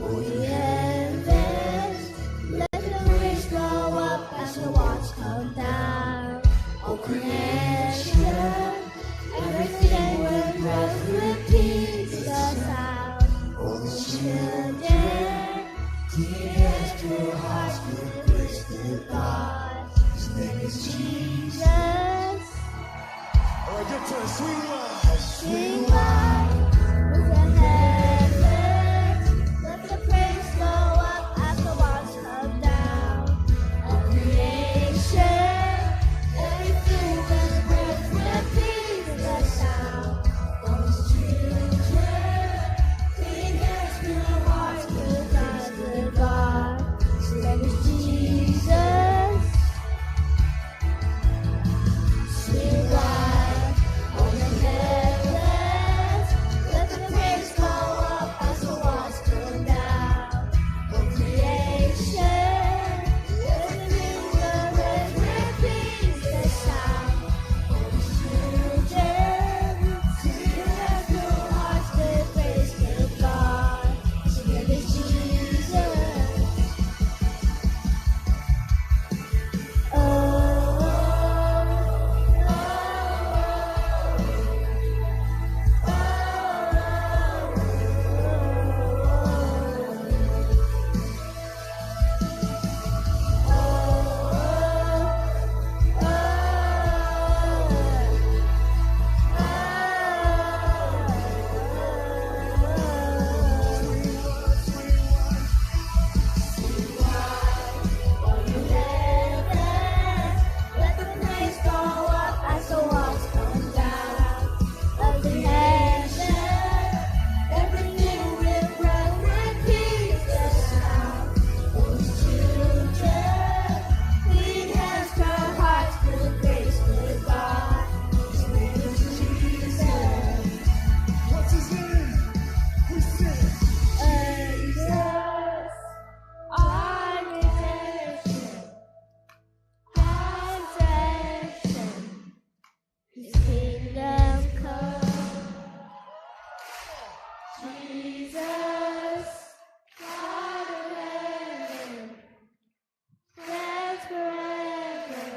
oh ye heavens, let the praise go up as the waters come down. Oh creation, everything with breath repeats the sound. Oh the children, clean hands, pure hearts, give praise to God. His name is Jesus. All right, get to the swing wide. Swing wide with your hands lifted. Let the praise go up as the waters come down. All creation, everything with breath repeats the sound. All His children, clean hands, pure hearts, give praise to God. His name is Jesus. His kingdom come. Jesus, God of heaven, reigns forever.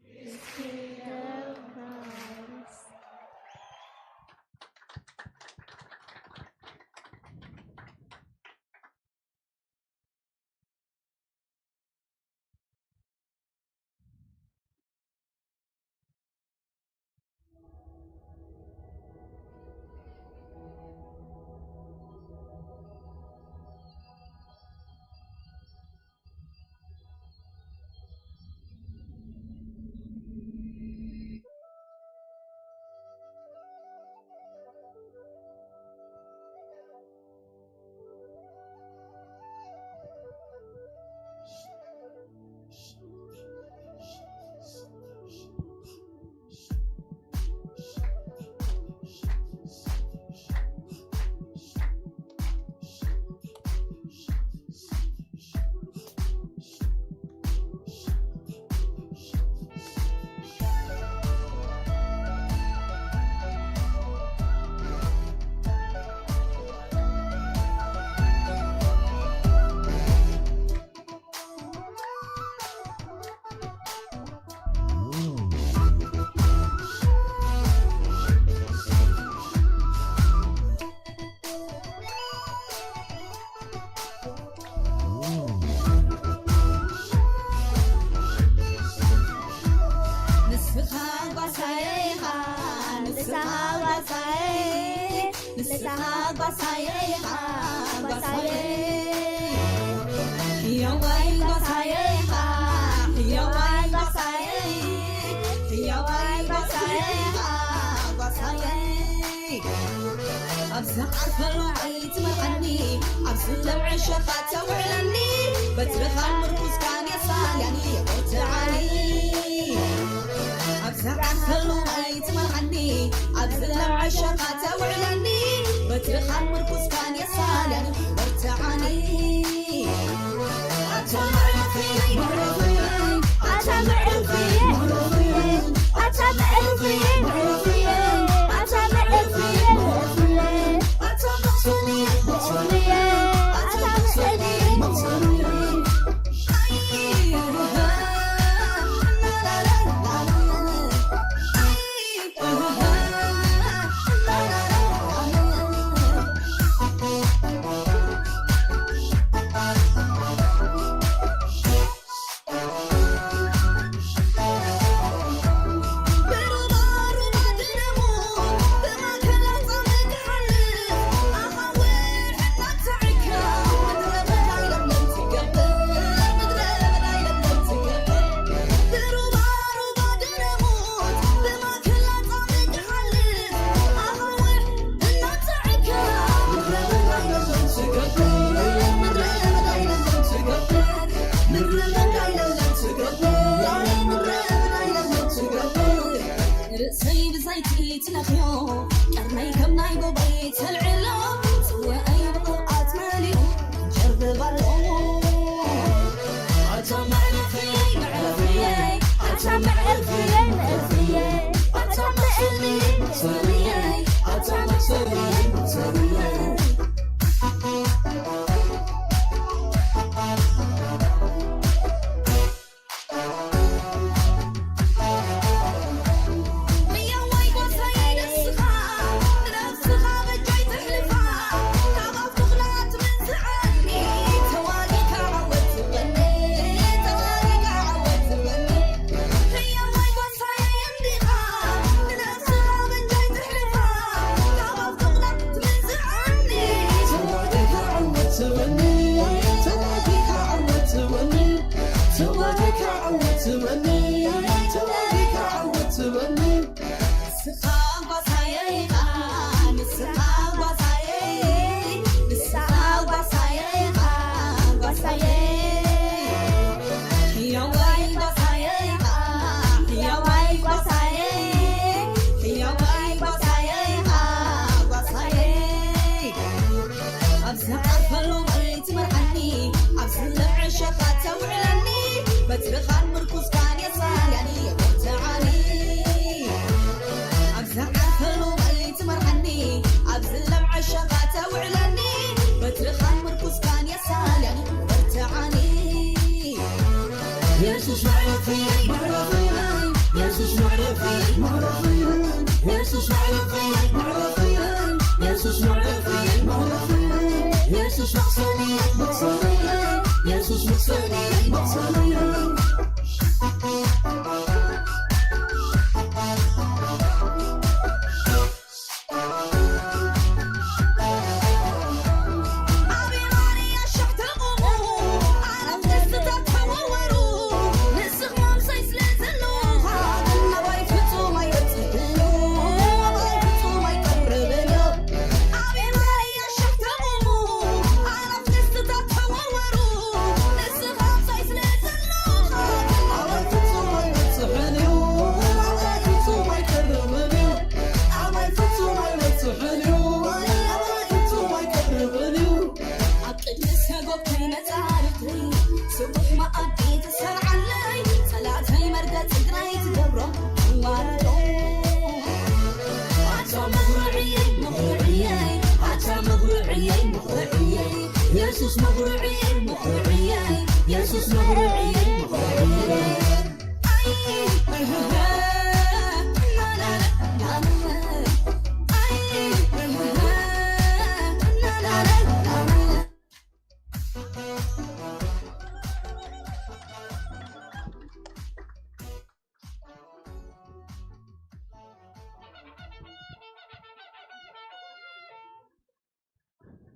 His kingdom comes. ጓሳየ ኢኻ ጓሳየ ሕያዋይ ጓሳየ ኢኻ ሕያዋይ ጓሳየ ሕያዋይ ጓሳየ ኢኻ ጓሳየ ኣብ ዝዓርፈሉ ኣይትመርዓኒ ኣብ ዝለምዐ ሸኻ ተውዕለኒ በትርኻን ምርኩስካን የሳልያኒ የበርትዓኒ ኣብ ዝዓርፈሉ ኣይትመርዓኒ ኣብ ዝለምዐ ሸኻ ተውዕለኒ በትርኻን ምርኩስካን የሳልያኒ በርትዓኒ ርእሰይ ብዛይቲ ትነኽዮ ቀርነይ ከም ናይ ጎባይ ተልዕሎ ጽዋኣይ ብቕብኣት መሊኡ ጀርብብ ኣሎ ኣታ መዕረፍየይ መዕረፍየይ ኣታ መዕረፍየይ መዕረፍየይ ኣታ መዕረፍየይ መዕረፍየይ ኣታ መዕረፍየይ መዕረፍየይ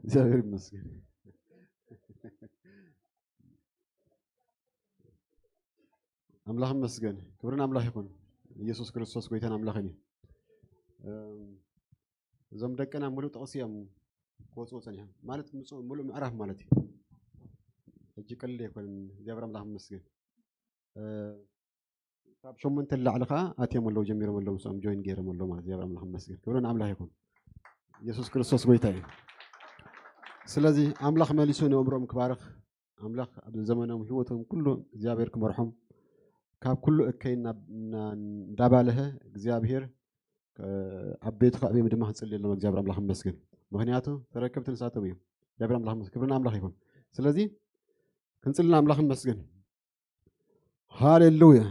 እግዚኣብሔር ይመስገን። ኣምላኽ ይመስገን። ክብርን ኣምላኽ ይኹን። ኢየሱስ ክርስቶስ ጎይታን ኣምላኽን እዩ። እም፣ እዞም ደቅና ሙሉእ ጥቕሲ እዮም ክወፅኡ ፀኒሖም። ማለት ምፁ-፣ ሙሉእ ምዕራፍ ማለት እዩ። ሕጂ ቀሊል ኣይኮነን። እግዚኣብሔር ኣምላኽ ይመስገን። እ፣ ካብ ሸሞንተ ንላዕሊ ከዓ ኣትዮም ኣለዉ፣ ጀሚሮም ኣለዉ፣ ምስኦም ጆይን ገይሮም ኣለዉ ማለት እዩ። እግዚኣብሔር ኣምላኽ ይመስገን። ክብርን ኣምላኽ ይኹን። ኢየሱስ ክርስቶስ ጎይታ እዩ። ስለዚ ኣምላኽ መሊሱ ንእምሮኦም ክባርኽ፣ ኣምላኽ ኣብ ዘመኖም ህይወቶም ኩሉ እግዚኣብሔር ክመርሖም፣ ካብ ኩሉ እከይ እና-፣ እና-፣ እንዳባለሀ እግዚኣብሔር፣ እ፣ ኣብ ቤቱ ከዕብዮም ድማ ክንጽልየሎም እግዚኣብሔር ኣምላኽ ይመስገን። ምኽንያቱ ተረከብቲ ንሳቶም እዮም። እግዚኣብሔር ኣምላኽ ይመስገን። ክብሪ ንኣምላኽ ይኹን። ስለዚ ክንጽሊ ንኣምላኽ ይመስገን። ሃሌሉያ።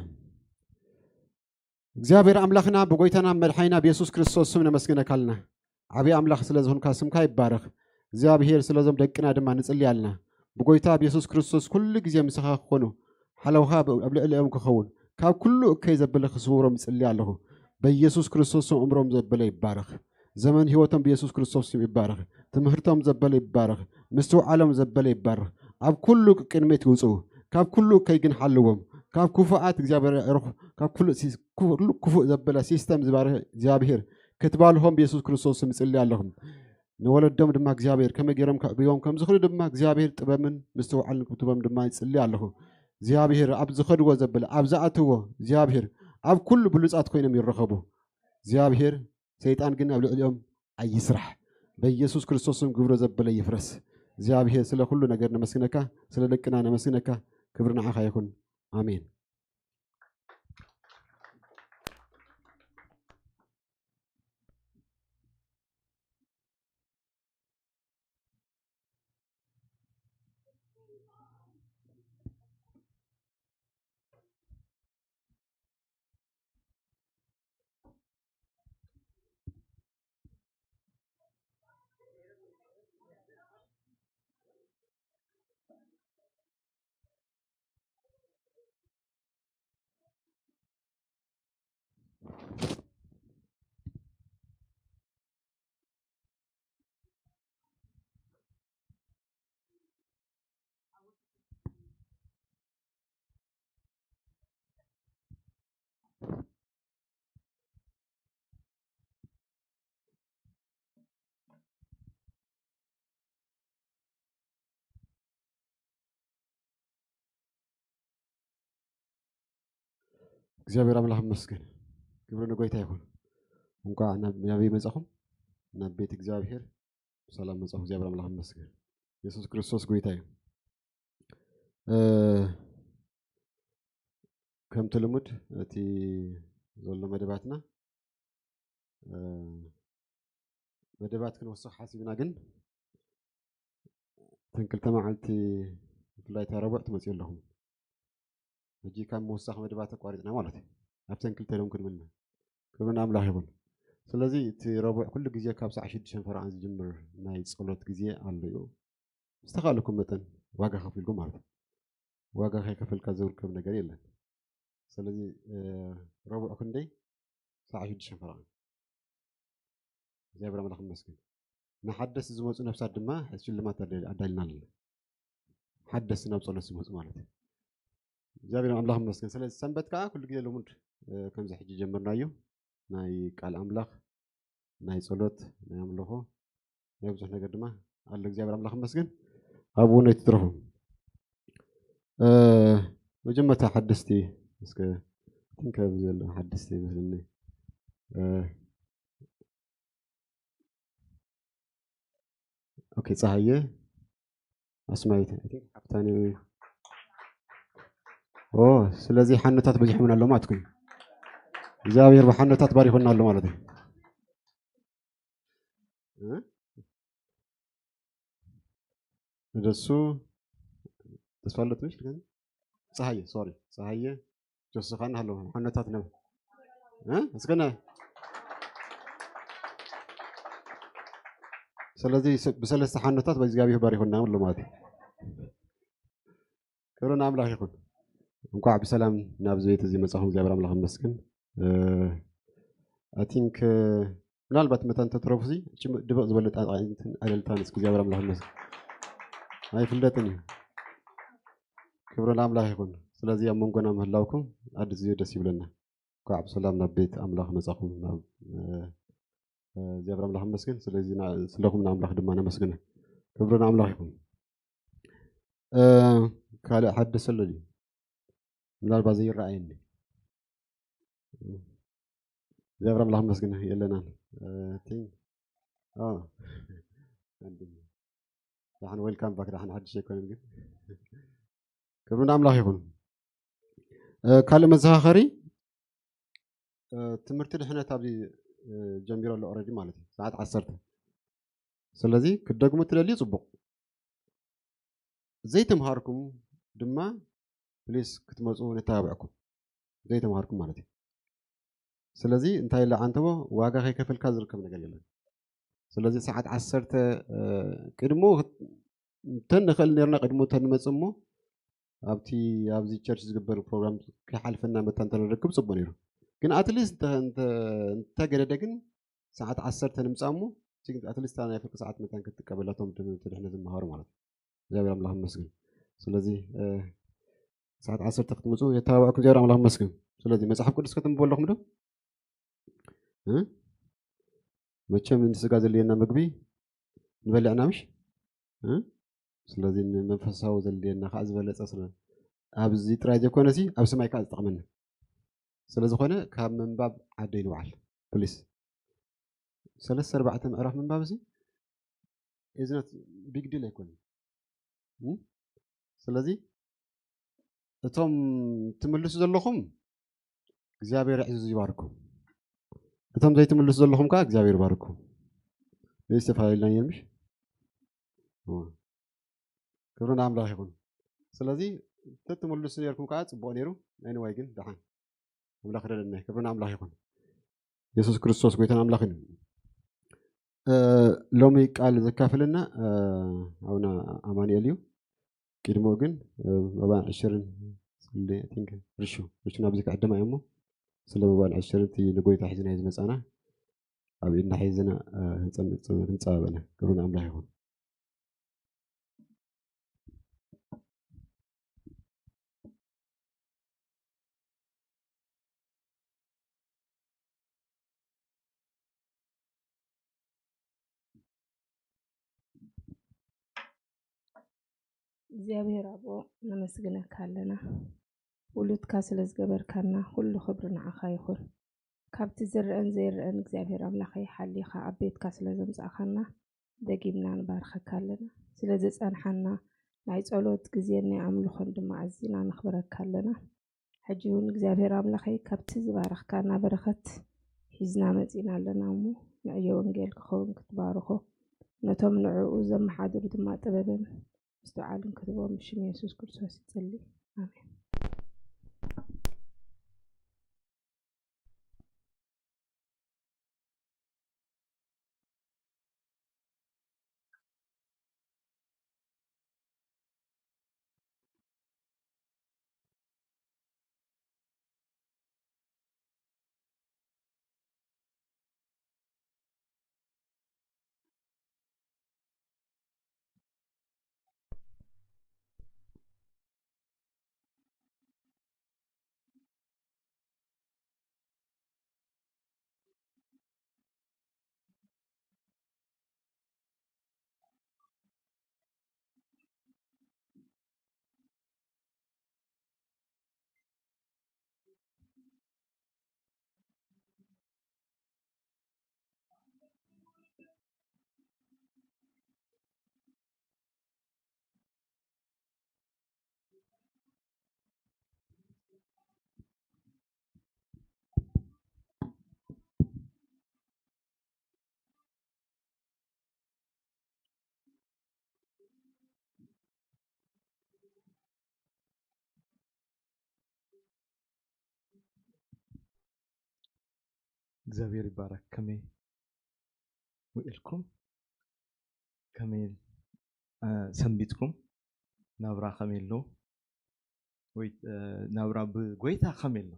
እግዚኣብሔር ኣምላኽና ብጎይታና መድሓኒና ብየሱስ ክርስቶስ ስም ነመስግነካ ኣለና። ዓብዪ ኣምላኽ ስለ ዝኾንካ ስምካ ይባረኽ። እግዚኣብሔር ስለዞም ደቅና ድማ ንጽሊ ኣለና። ብጎይታ ብየሱስ ክርስቶስ ኩሉ ግዜ ምሳኻ ክኾኑ፣ ሓለውኻ ብ-፣ ኣብ ልዕሊኦም ክኸውን፣ ካብ ኩሉ እከይ ዘበለ ክስውሮም እጽሊ ኣለኹ። በየሱስ ክርስቶስ ስም እምሮም ዘበለ ይባረኽ። ዘመን ህይወቶም ብየሱስ ክርስቶስ ስም ይባረኽ። ትምህርቶም ዘበለ ይባረኽ። ምስትውዓሎም ዘበለ ይባረኽ። ኣብ ኩሉ ቅድሚት ይውፅኡ። ካብ ኩሉ እከይ ግን ሓልዎም። ካብ ክፉኣት እግዚኣብሔር ኣዕርኽ። ካብ ኩሉ ሲስ-፣ ኩሉ ክፉእ ዘበለ ሲስተም ዝባርኽ እግዚኣብሔር ክትባልሆም ብየሱስ ክርስቶስ ስም እጽሊ ኣለኹም። ንወለዶም ድማ እግዚኣብሔር ከመይ ገይሮም ከዕብዮም ከም ዝኽእሉ ድማ እግዚኣብሔር ጥበብን ምስትውዓልን ክትቦም ድማ ይጽሊ ኣለኹ። እግዚኣብሔር ኣብ ዝኸድዎ ዘበለ፣ ኣብ ዝኣትዎ እግዚኣብሔር ኣብ ኩሉ ብሉጻት ኮይኖም ይረኸቡ። እግዚኣብሔር ሰይጣን ግን ኣብ ልዕሊኦም ኣይስራሕ። በኢየሱስ ክርስቶስ ስም ግብሮ ዘበለ ይፍረስ። እግዚኣብሔር ስለ ኩሉ ነገር ነመስግነካ፣ ስለ ደቅና ነመስግነካ። ክብሪ ንዓኻ ይኹን። ኣሜን። እግዚኣብሔር ኣምላኽ ይመስገን። ክብሪ ንጎይታ ይኹን። እንኳዕ ናብ፣ ናበይ መጻኹም? ናብ ቤት እግዚኣብሔር ብሰላም መጻኹም። እግዚኣብሔር ኣምላኽ ይመስገን። የሱስ ክርስቶስ ጎይታ እዩ። እ፣ ከምቲ ልሙድ እቲ ዘሎ መደባትና፣ እ፣ መደባት ክንወስኽ ሓሲብና፣ ግን እተን ክልተ መዓልቲ ብፍላይ እታ ረቡዕ ትመፅኡ ኣለኹም። ሕጂ ካብ ምውሳኽ መደባት ኣቋሪፅና ማለት እዩ። ኣብተን ክልተ ሎም ክንምልና ክብሪ ንኣምላኽ ይኹን። ስለዚ እቲ ረቡዕ ኩሉ ግዜ ካብ ሰዓት ሽዱሽተ ፈረቓን ዝጅምር ናይ ጸሎት ግዜ ኣሎ እዩ። ዝተኻእለኩም መጠን ዋጋ ከፊልኩም ማለት እዩ። ዋጋ ከይከፈልካ ዝርከብ ነገር የለን። ስለዚ፣ እ፣ ረቡዕ ክንደይ? ሰዓት ሽዱሽተ ፈረቓ። እግዚኣብሔር ኣምላኽ ይመስገን። ንሓደስቲ ዝመጹ ነፍሳት ድማ ሽልማት ኣዳ-፣ ኣዳሊና ኣለና። ሓደስቲ ናብ ጸሎት ዝመጹ ማለት እዩ። እግዚኣብሔር ኣምላኽ ይመስገን። ስለዚ ሰንበት ከኣ ኩሉ ግዜ ልሙድ፣ እ፣ ከምዚ ሕጂ ጀመርናዮ። ናይ ቃል ኣምላኽ፣ ናይ ጸሎት፣ ናይ ኣምልኾ፣ ናይ ብዙሕ ነገር ድማ ኣሎ። እግዚኣብሔር ኣምላኽ ይመስገን። ኣብኡ ነይትትረፉ። እ፣ መጀመርታ ሓደስቲ፣ እስከ ትንከብ ዘሎ ሓደስቲ ይመስለኒ። እ፣ ኦኬ፣ ጸሃየ ኣስማይት፣ I think ሓፍታኒ። ኦ፣ ስለዚ ሓኖታት በዚሖምና ኣሎ ማለት እዩ። እግዚኣብሔር ብሓኖታት ባሪኹና ኣሎ ማለት እዩ። እ? ንደሱ ተስፋለት ምሽ ግን ጸሃየ፣ ሶሪ፣ ጸሃየ ጆስኻን ሃሎ ሓኖታት ነው። እ? እስከነ ስለዚ ስ-፣ ብሰለስተ ሓኖታት በእግዚኣብሔር ባሪኹና ኣሎ ማለት እዩ። ክብሪ ንኣምላኽ ይኹን። እንኳዕ ብሰላም ናብዚ ቤት እዚ መጻኹም እግዚኣብሔር ኣምላኽ ይመስገን። እ፣ I think፣ እ፣ ምናልባት መታን ተትረፉሲ ድበቕ ዝበለ ጣጣንትን ዕልልታን እስኪ እግዚኣብሔር ኣምላኽ ይመስገን። ኣይፍለጥን እዩ። ክብሪ ንኣምላኽ ይኹን። ስለዚ ኣብ መንጎና ምህላውኩም ኣድዝዩ ደስ ይብለና። እንኳዕ ብሰላም ናብ ቤት ኣምላኽ መጻኹም ናብ እግዚኣብሔር ኣምላኽ ይመስገን። ስለዚ ስለኹም ንኣምላኽ ድማ ነመስግነ። ክብሪ ንኣምላኽ ይኹን። ካልእ ሓድሽ ዘሎ ድዩ? ምናልባት ዘይረኣየኒ እግዚኣብሔር ኣምላኽ መስግን የለናን። ዳሓን ዌልካም ባክ። ዳሓን ሓድሽ ኣይኮነን ግን ክብሪ ንኣምላኽ ይኹን። ካልእ መዘኻኸሪ ትምህርቲ ድሕነት ኣብዚ ጀሚሮ ኣሎ ኦረዲ ማለት እዩ ሰዓት ዓሰርተ። ስለዚ ክትደግሙ ትደልዩ ጽቡቕ፣ ዘይተምሃርኩም ድማ ፕሊስ ክትመፁ ነተባብዕኩም፣ ዘይተምሃርኩም ማለት እዩ። ስለዚ እንታይ ኢለ ዓንተቦ ዋጋ ከይከፈልካ ዝርከብ ነገር የለን። ስለዚ ሰዓት ዓሰርተ ቅድሙ እንተንኽእል ነርና ቅድሙ እንተንመፅ እሞ ኣብቲ ኣብዚ ቸርች ዝግበር ፕሮግራም ከይሓልፈና መታ እንተንረክብ ፅቡቅ ነይሩ። ግን ኣትሊስት እንተገደደ ግን ሰዓት ዓሰርተ ንምፃ እሞ ኣትሊስት ናይ ፍርቂ ሰዓት መታን ክትጥቀበላቶም ትድሕነ ዝመሃሩ ማለት እዩ። እግዚኣብሔር ኣምላኽ ይመስገን። ስለዚ ሰዓት ዓሰርተ ክትመፁ የተባባዕኩም እግዚኣብሔር ኣምላኽ ይመስገን። ስለዚ መፅሓፍ ቅዱስ ከተንብቡ ኣለኹም ዶ? መቸም ንስጋ ዘድልየና ምግቢ ንበልዕና ምሽ። ስለዚ ንመንፈሳዊ ዘድልየና ከዓ ዝበለፀ ስለ ኣብዚ ጥራይ ዘይኮነሲ ኣብ ሰማይ ከዓ ዝጠቕመና ስለዝኾነ ካብ ምንባብ ዓደይ ንውዓል ፕሊስ። ሰለስተ ኣርባዕተ ምዕራፍ ምንባብ እዚ ኢዝነት ቢግ ዲል ኣይኮነን። ስለዚ እቶም ትምልሱ ዘለኹም እግዚኣብሔር ዕዙዝ ይባርኩም። እቶም ዘይትምልሱ ዘለኹም ከዓ እግዚኣብሔር ይባርኩም። እዚ ዝተፈላለዩ ኢልና ነይር ምሽ? ክብሪ ንኣምላኽ ይኹን። ስለዚ ተትምልሱ ነርኩም ከዓ ፅቡቅ ነይሩ። ኣይንዋይ ግን ደሓን ኣምላኽ ረደና። ክብሪ ንኣምላኽ ይኹን። የሱስ ክርስቶስ ጎይታን ኣምላኽን እዩ። ሎሚ ቃል ዘካፍልና ኣቡና ኣማኑኤል እዩ። ቅድሞ ግን መባን ዕሽርን ርሹ ርሹ ናብዚ ክዕደማ እሞ ስለ መባን ዕሽርን እቲ ንጎይታ ሒዝና ዝመፃና ኣብ ኢድና ሒዝና ክንፀባበና ክብሪ ንኣምላኽ ይኹን። እግዚኣብሔር ኣቦ ነመስግነካ ኣለና። ውሉድካ ስለ ዝገበርካና ኩሉ ክብሪ ንዓኻ ይኹን። ካብቲ ዝረአን ዘይረአን እግዚኣብሔር ኣምላኸይ ሓሊኻ ኣብ ቤትካ ስለ ዘምጻእኻና ደጊምና ንባርኸካ ኣለና። ስለ ዘጸንሓና ናይ ጸሎት ግዜን ናይ ኣምልኾን ድማ ኣዚና ነኽብረካ ኣለና። ሕጂ እውን እግዚኣብሔር ኣምላኸይ ካብቲ ዝባረኽካና በረኸት ሒዝና መጺና ኣለና እሞ ንዕዮ ወንጌል ክኸውን ክትባርኾ ነቶም ንዕኡ ዘመሓድሩ ድማ ጥበብን ምስትውዓልን ክትቦም ብሽም የሱስ ክርስቶስ ይጽሊ ኣሜን። እግዚኣብሔር ይባረክ። ከመይ ውዒልኩም? ከመይ ሰንቢትኩም? ናብራ ከመይ ኣሎ? ወይ ናብራ ብጎይታ ከመይ ኣሎ?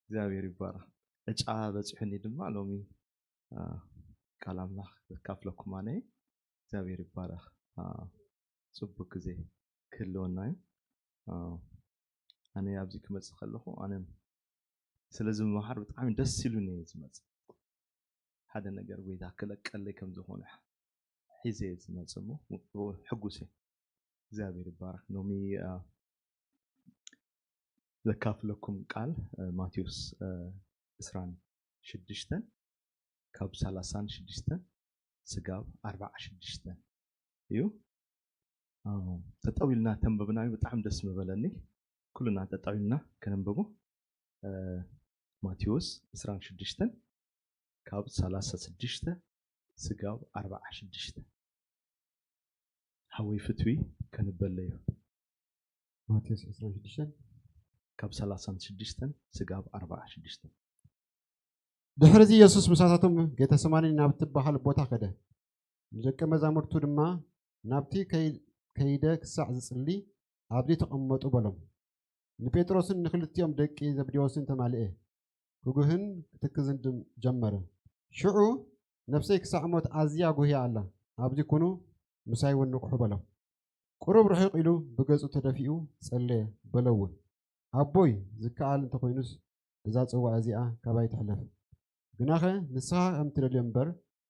እግዚኣብሔር ይባረክ። ዕጫ በፂሑኒ ድማ ሎሚ ቃል ኣምላኽ ዘካፍለኩም ኣነ። እግዚኣብሔር ይባረኽ። ጽቡቅ ግዜ ክህልወና እዩ። ኣነ ኣብዚ ክመጽእ ከለኹ ኣነ ስለ ዝመሃር ብጣዕሚ ደስ ኢሉኒ እየ ዝመጽእ። ሓደ ነገር ጎይታ ክለቀለይ ከም ዝኾነ ሒዘ እየ ዝመጽእ እሞ ሕጉስ እየ። እግዚኣብሔር ይባረኽ። ሎሚ ዘካፍለኩም ቃል ማቴዎስ ዕስራን ሽዱሽተን ካብ ሰላሳን ሽዱሽተን ስጋብ ኣርባዓ ሽዱሽተን እዩ። ተጠው ኢልና ተንበብናዮ ብጣዕሚ ደስ ምበለኒ። ኩልና ተጠው ኢልና ከነንበቦ። ማቴዎስ ዕስራን ሽዱሽተን ካብ ሰላሳ ሽዱሽተ ስጋብ ኣርባዓ ሽዱሽተ። ሓወይ ፍትዊ ከንበለዮ። ማቴዎስ ዕስራን ሽዱሽተን ካብ ሰላሳን ሽዱሽተን ስጋብ ኣርባዓ ሽዱሽተ። ድሕርዚ ኢየሱስ ምሳታቶም ጌተሰማኒ ናብ ትበሃል ቦታ ከደ። ንደቀ መዛሙርቱ ድማ ናብቲ ከይደ ክሳዕ ዝጽሊ ኣብዚ ተቐመጡ በሎም። ንጴጥሮስን ንክልቲኦም ደቂ ዘብዴዎስን ተማልኤ። ክጉህን ክትክዝን ጀመረ። ሽዑ ነፍሰይ ክሳዕ ሞት ኣዝያ ጉህያ ኣላ፣ ኣብዚ ኩኑ ምሳይ እውን ንቕሑ በሎም። ቁሩብ ርሕቕ ኢሉ ብገጹ ተደፊኡ ጸለየ፣ በለ እውን፣ ኣቦይ፣ ዝከኣል እንተኾይኑስ እዛ ጽዋእ እዚኣ ካባይ ትሕለፍ። ግናኸ ንስኻ ከም ትደልዮ እምበር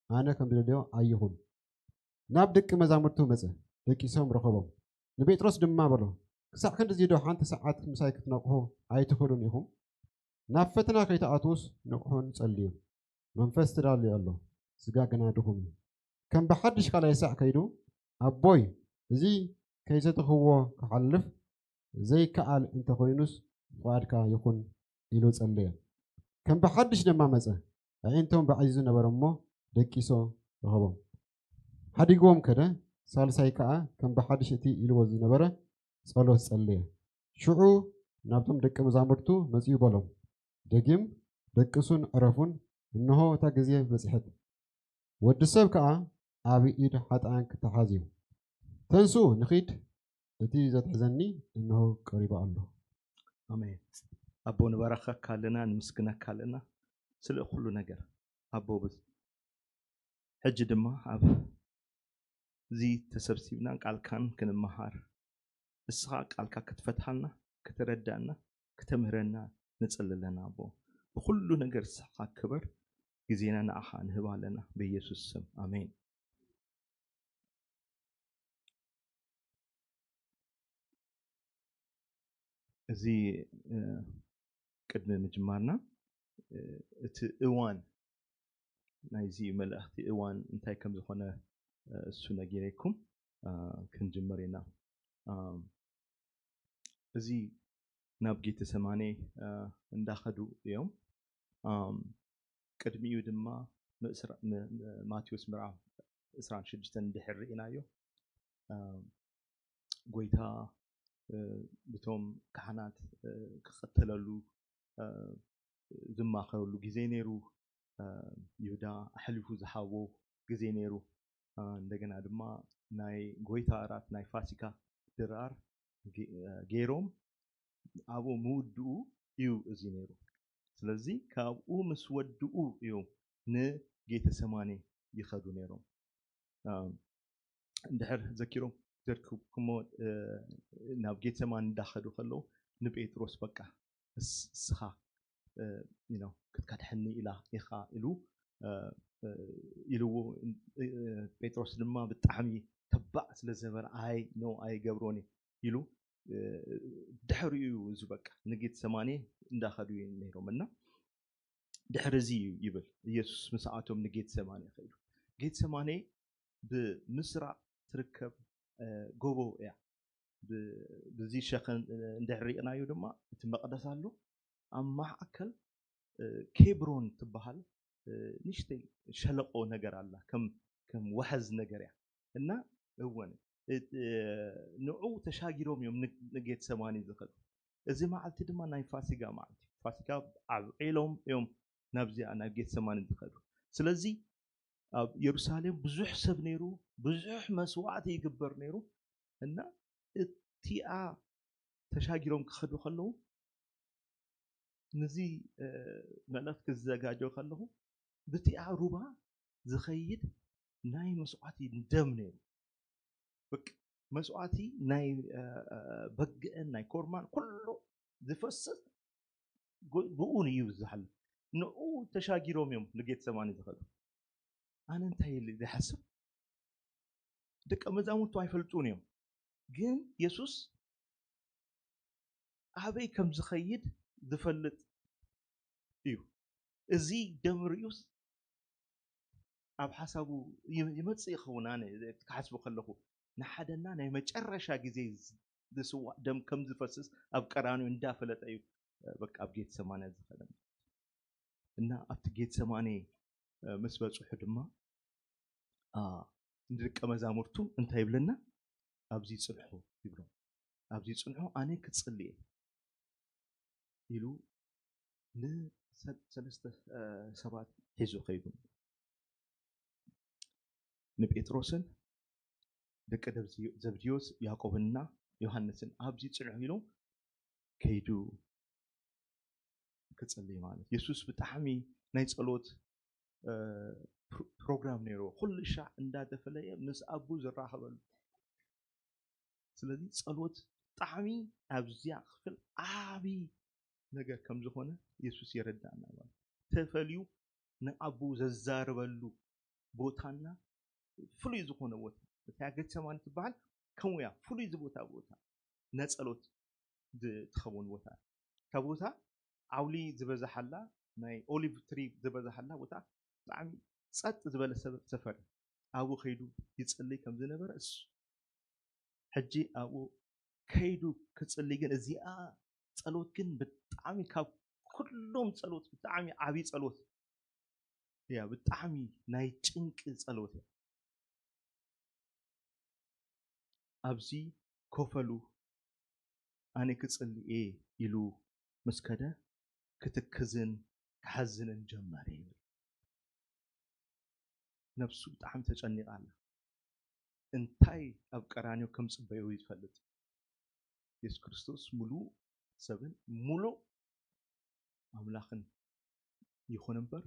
ኣነ ከም ዝደልዮ ኣይኹን። ናብ ደቂ መዛሙርቱ መጸ፣ ደቂሶም ረኸቦም። ንጴጥሮስ ድማ በሎ፣ ክሳዕ ክንድዚ ዶ ሓንቲ ሰዓት ምሳይ ክትነቕሑ ኣይትኽእሉን ኢኹም? ናብ ፈተና ከይትኣትዉስ ንቕሑን ጸልዩን። መንፈስ ተዳልዩ ኣሎ፣ ስጋ ግና ድኹም እዩ። ከም ብሓድሽ ካልኣይ ሳዕ ከይዱ፣ ኣቦይ፣ እዚ ከይሰተኽዎ ክሓልፍ ዘይከኣል እንተኾይኑስ ፍቓድካ ይኹን ኢሉ ጸለየ። ከም ብሓድሽ ድማ መጸ፣ ኣዒንቶም ባዒዙ ነበረ እሞ ደቂሶ ረኸቦም። ሓዲግዎም ከደ፣ ሳልሳይ ከኣ ከም ብሓድሽ እቲ ኢልዎ ዝነበረ ጸሎት ጸለየ። ሽዑ ናብቶም ደቂ መዛሙርቱ መጺኡ በሎም፣ ደጊም ደቅሱን ዕረፉን፣ እንሆ እታ ግዜ በጺሐት፣ ወዲ ሰብ ከኣ ኣብ ኢድ ሓጥኣን ክተሓዝ እዩ። ተንስኡ ንኺድ፣ እቲ ዘትሕዘኒ እንሆ ቀሪቡ ኣሎ። ኣሜን። ኣቦ ንባረኸካ ኣለና፣ ንምስግነካ ኣለና ስለ ኩሉ ነገር ኣቦ። ሕጂ ድማ ኣብ እዚ ተሰብሲብና ቃልካን ክንመሃር ንስኻ ቃልካ ክትፈትሓልና፣ ክተረዳና፣ ክተምህረና ንጽሊ ኣለና ኣቦ። ብኩሉ ነገር ንስኻ ክበር። ግዜና ንዓኻ ንህብ ኣለና ብኢየሱስ ስም ኣሜን። እዚ ቅድሚ ምጅማርና እቲ እዋን ናይዚ መልእኽቲ እዋን እንታይ ከም ዝኾነ እሱ ነጊረኩም ክንጅምር ኢና። እዚ ናብ ጌተሰማኔ እንዳኸዱ እዮም። ቅድሚኡ ድማ ማቴዎስ ምዕራፍ ዕስራን ሽዱሽተን እንድሕር ርኢናዮ ጎይታ ብቶም ካህናት ክቐተለሉ ዝማኸረሉ ግዜ ነይሩ። ይሁዳ ኣሕሊፉ ዝሃቦ ግዜ ነይሩ። እንደገና ድማ ናይ ጎይታ እራት ናይ ፋሲካ ድራር ገይሮም ኣብኡ ምውድኡ እዩ እዚ ነይሩ። ስለዚ ካብኡ ምስ ወድኡ እዮም ንጌተሰማኔ ይኸዱ ነይሮም። እንድሕር ዘኪሮም ዘርክብኩሞ ናብ ጌተሰማኒ እንዳኸዱ ከለዉ ንጴጥሮስ በቃ ንስኻ ክትካድሐኒ ኢላ ኢኻ ኢሉ ኢልዎ። ጴጥሮስ ድማ ብጣዕሚ ተባዕ ስለ ዝነበረ ኣይ ኖ ኣይገብሮን ኢሉ ድሕሪኡ እዩ በቃ ንጌተሰማኔ እንዳኸዱ ነይሮም እና ድሕሪ እዚ እዩ ይብል ኢየሱስ ምስኣቶም ንጌተሰማኔ ከይዱ። ጌተሰማኔ ብምስራቕ ትርከብ ጎቦ እያ። ብዚ ሸኸን እንድሕር ርኢናዮ ድማ እቲ መቕደስ ኣሎ። ኣብ ማእከል ኬብሮን ትበሃል ንእሽተይ ሸለቆ ነገር ኣላ፣ ከም ከም ወሐዝ ነገር እያ እና እወን ንዑ ተሻጊሮም እዮም ንጌተሰማኒ ዝኸዱ። እዚ መዓልቲ ድማ ናይ ፋሲጋ መዓልቲ እዩ። ፋሲጋ ኣብዒሎም እዮም ናብዚኣ ናብ ጌተሰማኒ ዝኸዱ። ስለዚ ኣብ የሩሳሌም ብዙሕ ሰብ ነይሩ፣ ብዙሕ መስዋዕቲ ይግበር ነይሩ እና እቲኣ ተሻጊሮም ክኸዱ ከለዉ ንዚ መልእኽቲ ክዘጋጀው ከለኹ ብቲኣ ሩባ ዝኸይድ ናይ መስዋዕቲ ደም ነይሩ። በቃ መስዋዕቲ ናይ በግዕን ናይ ኮርማን ኩሉ ዝፈስስ ብኡ እዩ ዝሓልፍ። ንኡ ተሻጊሮም እዮም ንጌተሰማኒ ዝኸዱ። ኣነ እንታይ ኢለ ዝሓስብ፣ ደቀ መዛሙርቱ ኣይፈልጡን እዮም፣ ግን የሱስ ኣበይ ከም ዝኸይድ ዝፈልጥ እዩ። እዚ ደም ርእዩስ ኣብ ሓሳቡ ይመጽእ ይኸውን። ኣነ ክሓስቡ ከለኹ ንሓደና ናይ መጨረሻ ግዜ ዝስዋእ ደም ከም ዝፈስስ ኣብ ቀራንዮ እንዳፈለጠ እዩ በቃ ኣብ ጌተሰማኒ ዝኸደ። እና ኣብቲ ጌተሰማኒ ምስ በጽሑ ድማ ንደቀ መዛሙርቱ እንታይ ይብለና? ኣብዚ ጽንሑ ይብሎም። ኣብዚ ጽንሑ፣ ኣነ ክጽሊ እየ ኢሉ ንሰለስተ ሰባት ሒዙ ከይዱ። ንጴጥሮስን ደቂ ዘብድዮስ ያዕቆብንና ዮሃንስን ኣብዚ ጽንሑ ኢሎም ከይዱ ክጽሊ ማለት። የሱስ ብጣዕሚ ናይ ጸሎት ፕሮግራም ነይርዎ። ኩሉ ሻዕ እንዳተፈለየ ምስ ኣቡ ዝራኸበሉ። ስለዚ ጸሎት ብጣዕሚ ኣብዚኣ ክፍል ዓቢ ነገር ከም ዝኾነ የሱስ የረዳእና ማለት። ተፈልዩ ንኣቡ ዘዛርበሉ ቦታና ፍሉይ ዝኾነ ቦታ። እታ ጌተሰማኒ ትበሃል ከምኡ እያ፣ ፍሉይ ዝቦታ ቦታ፣ ናይ ጸሎት ትኸውን ቦታ። እታ ቦታ ዓውሊ ዝበዝሓላ፣ ናይ ኦሊቭ ትሪ ዝበዝሓላ ቦታ፣ ብጣዕሚ ጸጥ ዝበለ ሰብ ሰፈር። ኣብኡ ከይዱ ይጽልይ ከም ዝነበረ እሱ ሕጂ ኣብኡ ከይዱ ክጽልይ ግን እዚኣ ጸሎት ግን ብጣዕሚ ካብ ኩሎም ጸሎት ብጣዕሚ ዓቢ ጸሎት እያ። ብጣዕሚ ናይ ጭንቂ ጸሎት እያ። ኣብዚ ኮፈሉ ኣነ ክጽሊ እየ ኢሉ ምስ ከደ ክትክዝን ክሓዝንን ጀመረ ይብል። ነብሱ ብጣዕሚ ተጨኒቓ ኣላ። እንታይ ኣብ ቀራንዮ ከም ጽበዮ እዩ ዝፈልጥ። የሱስ ክርስቶስ ሙሉእ ሰብን ሙሉእ ኣምላኽን ይኹን እምበር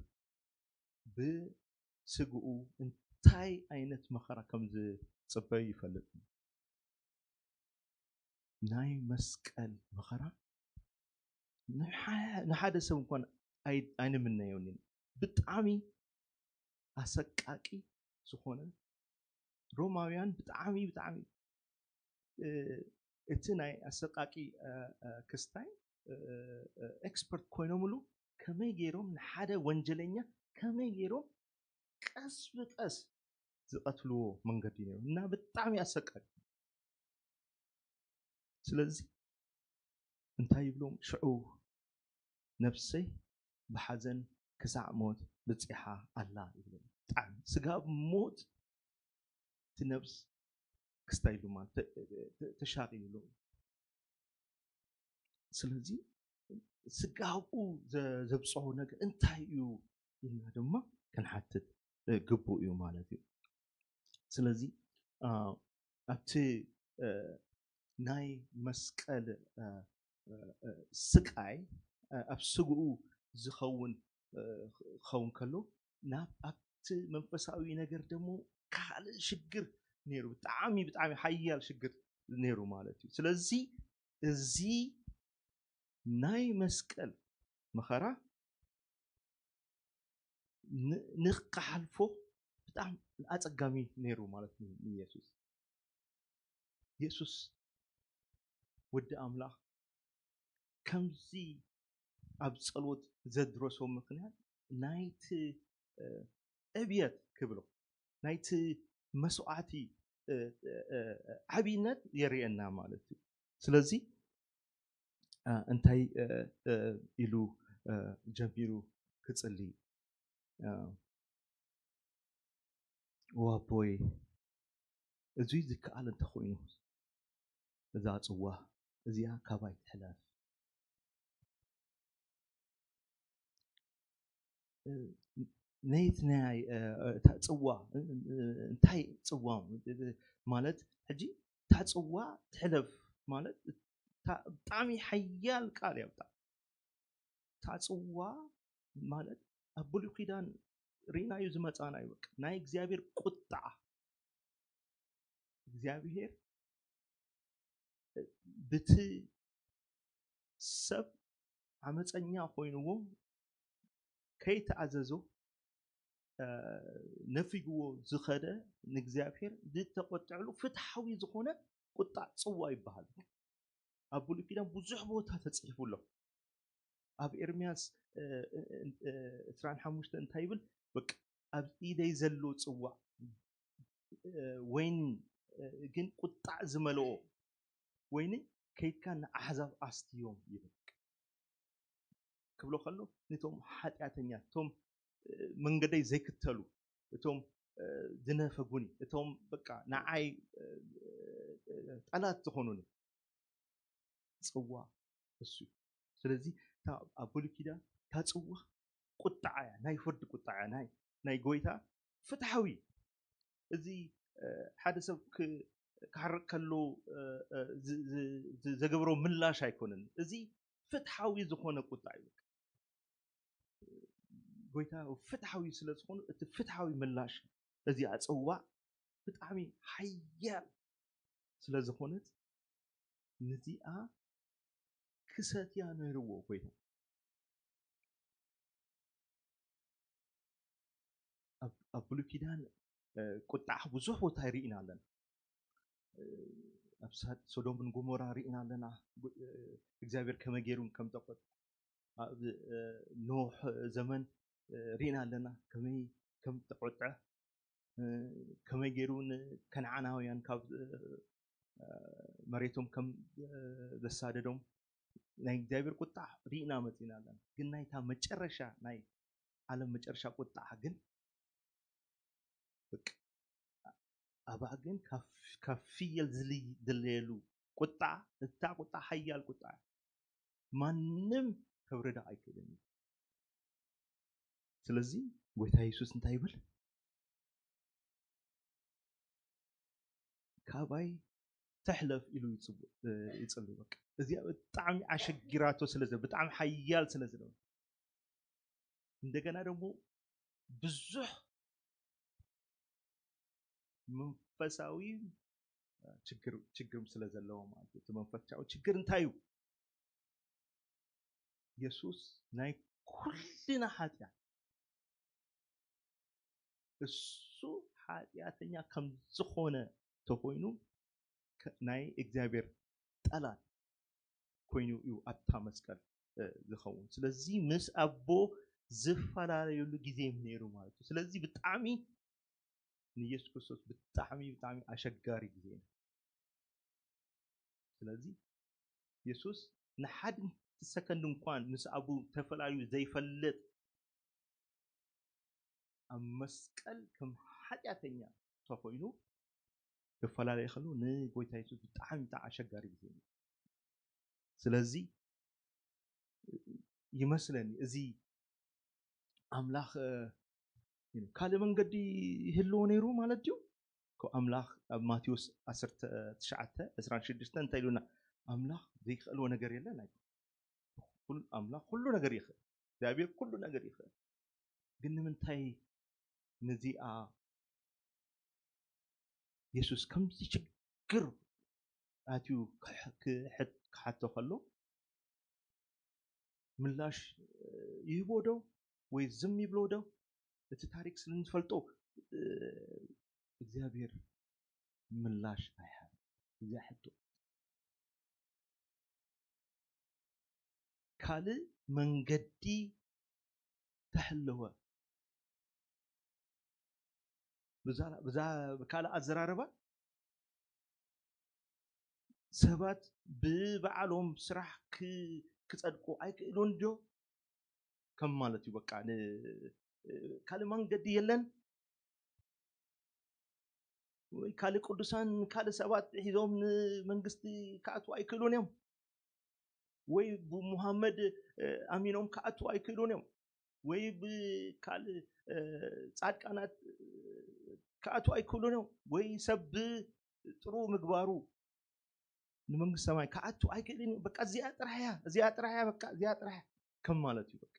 ብስግኡ እንታይ ዓይነት መኸራ ከም ዝጽበዩ ይፈልጥ። ናይ መስቀል መኸራ ንሓ- ንሓደ ሰብ እንኳን ኣይ- ኣይንምነዮን ኢና። ብጣዕሚ ኣሰቃቂ ዝኾነ ሮማውያን ብጣዕሚ ብጣዕሚ እ፣ እቲ ናይ ኣሰቃቂ እ፣ እ፣ ክስታይ እ፣ እ፣ እ፣ ኤክስፐርት ኮይኖምሉ ከመይ ገይሮም ንሓደ ወንጀለኛ ከመይ ገይሮም ቀስ ብቀስ ዝቐትልዎ መንገዲ ነይሩ እና ብጣዕሚ ኣሰቃቂ። ስለዚ እንታይ ይብሎም? ሽዑ ነብሰይ ብሓዘን ክሳዕ ሞት በጺሓ ኣላ ይብሎም። ብጣዕሚ ስጋ ኣብ ሞት እቲ ነብስ ክስታይ ኢሉ ማለት ተ- ተ- ተሻቒሉ ኣሎ። ስለዚ ስጋ ኣብኡ ዘ- ዘብፅሖ ነገር እንታይ እዩ ኢልና ድማ ክንሓትት እ፣ ግቡእ እዩ ማለት እዩ። ስለዚ አ፣ ኣብቲ እ፣ ናይ መስቀል እ፣ እ፣ እ፣ ስቃይ እ፣ ኣብ ስግኡ ዝኸውን እ፣ ክኸውን ከሎ ናብ ኣብቲ መንፈሳዊ ነገር ደግሞ ካልእ ሽግር ነይሩ፣ ብጣዕሚ ብጣዕሚ ሓያል ሽግር ነይሩ ማለት እዩ። ስለዚ እዚ ናይ መስቀል መኸራ ን- ንክሓልፎ ብጣዕሚ ኣጸጋሚ ነይሩ ማለት እዩ ንየሱስ። የሱስ ወዲ ኣምላኽ ከምዚ ኣብ ጸሎት ዘድረሶ ምኽንያት ናይቲ እ፣ ዕብየት ክብሎ ናይቲ መስዋዕቲ እ፣ እ፣ እ፣ ዓብይነት የርእየና ማለት እዩ። ስለዚ እ፣ እንታይ እ፣ እ፣ ኢሉ እ፣ ጀሚሩ ክጽሊ እ፣ ዋቦይ እዙይ ዝከኣል እንተኾይኑ እዛ ጽዋ እዚኣ ካባይ ትሕለፍ። እ፣ ነይቲ ናይ እ፣ እታ ጽዋ እ፣ እ፣ እንታይ ጽዋ እ፣ ማለት ሕጂ እታ ጽዋ ትሕለፍ ማለት እታ ብጣዕሚ ሓያል ቃል እያ። ብጣዕሚ እታ ጽዋ ማለት ኣብ ብሉይ ኪዳን ርኢናዩ ዝመጻና እዩ። በቃ ናይ እግዚኣብሔር ቁጣ፣ እግዚኣብሔር ብቲ ሰብ ዓመፀኛ ኮይንዎ ከይተኣዘዞ ነፊግዎ ዝኸደ ንእግዚኣብሔር ዝተቆጥዐሉ ፍትሓዊ ዝኾነ ቁጣ ጽዋ ይበሃል። ኣብ ብሉይ ኪዳን ብዙሕ ቦታ ተጽሒፉ ኣሎ። ኣብ ኤርምያስ ዕስራን ሓሙሽተ እንታይ ይብል? በቃ ኣብ ኢደይ ዘሎ ጽዋ ወይኒ ግን ቁጣዕ ዝመልኦ ወይኒ ከይድካ ንኣሕዛብ ኣስትዮም ይብል። ክብሎ ከሎ ነቶም ሓጢኣተኛ፣ እቶም መንገደይ ዘይክተሉ፣ እቶም ዝነፈጉኒ፣ እቶም በቃ ንዓይ ጠላት ዝኾኑኒ ጽዋ እሱ እዩ። ስለዚ ኣብ ብሉይ ኪዳን እታ ጽዋ ቁጣዓ እያ፣ ናይ ፍርዲ ቁጣዓ እያ፣ ናይ ጎይታ ፍትሓዊ። እዚ ሓደ ሰብ ክሓርቅ ከሎ ዘገብሮ ምላሽ ኣይኮነን። እዚ ፍትሓዊ ዝኾነ ቁጣ እዩ። ጎይታ ፍትሓዊ ስለ ዝኾኑ እቲ ፍትሓዊ ምላሽ እዚኣ ጽዋ ብጣዕሚ ሓያል ስለ ዝኾነት ነዚኣ ክሰትያ ነይርዎ ጎይታ። ኣብ ብሉይ ኪዳን ቁጣዕ ብዙሕ ቦታ ይርኢና ኣለና። ኣብ ሶዶምን ጎሞራ ርኢና ኣለና። እግዚኣብሔር ከመይ ገይሩ ከም ተቆጥ ኣብ ኖህ ዘመን ርኢና ኣለና ከመይ ከም ተቆጥዐ፣ ከመይ ገይሩ ንከነዓናውያን ካብ መሬቶም ከም ዘሳደዶም ናይ እግዚኣብሔር ቁጣ ርኢና መጺና ኣለና። ግን ናይታ መጨረሻ ናይ ዓለም መጨረሻ ቁጣ ግን ኣብኣ ግን ካብ ፍየል ዝልለየሉ ቁጣ፣ እታ ቁጣ ሓያል ቁጣ ማንም ከብርዳ ኣይክእልን እዩ። ስለዚ ጎይታ የሱስ እንታይ ይብል? ካባይ ተሕለፍ ኢሉ ይጽሊ። በቃ እዚኣ ብጣዕሚ ኣሸጊራቶ ስለ ብጣዕሚ ሓያል ስለ ዝነበረ እንደገና ደግሞ ብዙሕ መንፈሳዊ ችግር ችግርም ስለ ዘለዎ ማለት እዩ። እቲ መንፈሳዊ ችግር እንታይ እዩ? የሱስ ናይ ኩልና ሓጢኣት እሱ ሓጢኣተኛ ከም ዝኾነ ተኮይኑ ናይ እግዚኣብሔር ጠላት ኮይኑ እዩ ኣብታ መስቀል ዝኸውን። ስለዚ ምስ ኣቦ ዝፈላለየሉ ግዜ ነይሩ ማለት እዩ። ስለዚ ብጣዕሚ ንየሱስ ክርስቶስ ብጣዕሚ ብጣዕሚ ኣሸጋሪ ግዜ እዩ። ስለዚ የሱስ ንሓደ ሰከንድ እንኳን ምስ ኣቡ ተፈላለዩ ዘይፈልጥ ኣብ መስቀል ከም ሓጢኣተኛ ተኮይኑ ክፈላለየ ከሎ ንጎይታ የሱስ ብጣዕሚ ብጣዕሚ ኣሸጋሪ ግዜ እዩ። ስለዚ ይመስለኒ እዚ ኣምላኽ ካልእ መንገዲ ይህልዎ ነይሩ ማለት ድዩ? ኣምላኽ ኣብ ማቴዎስ ዓሰርተ ትሽዓተ ዕስራን ሽዱሽተን እንታይ ኢሉና? ኣምላኽ ዘይክእልዎ ነገር የለን። ኣምላኽ ኩሉ ነገር ይኽእል። እግዚኣብሔር ኩሉ ነገር ይኽእል። ግን ንምንታይ ነዚኣ የሱስ ከምዚ ችግር ኣትዩ ክሓቶ ከሎ ምላሽ ይህቦ ዶ ወይ ዝም ይብሎ ዶ? እቲ ታሪክ ስለ ንፈልጦ እግዚኣብሔር ምላሽ ኣይሃብ እዚኣ ሕቶ። ካልእ መንገዲ ተሕለወ። ብዛ ብዛ ብካልእ ኣዘራርባ ሰባት ብባዕሎም ስራሕ ክ- ክጸድቁ ኣይክእሉን ድዮ? ከም ማለት እዩ። በቃ ን- ካልእ መንገዲ የለን ወይ ካልእ ቅዱሳን ካልእ ሰባት ሒዞም ንመንግስቲ ክኣትዉ ኣይክእሉን እዮም ወይ ብሙሃመድ ኣሚኖም ክኣትዉ ኣይክእሉን እዮም ወይ ብካልእ ፃድቃናት ክኣትዉ ኣይክእሉን እዮም ወይ ሰብ ብጥሩ ምግባሩ ንመንግስቲ ሰማይ ክኣቱ ኣይክእልን እዩ። በቃ እዚኣ ጥራሕ እያ፣ እዚኣ ጥራሕ እያ፣ በቃ እዚኣ ጥራሕ እያ ከም ማለት እዩ። በቃ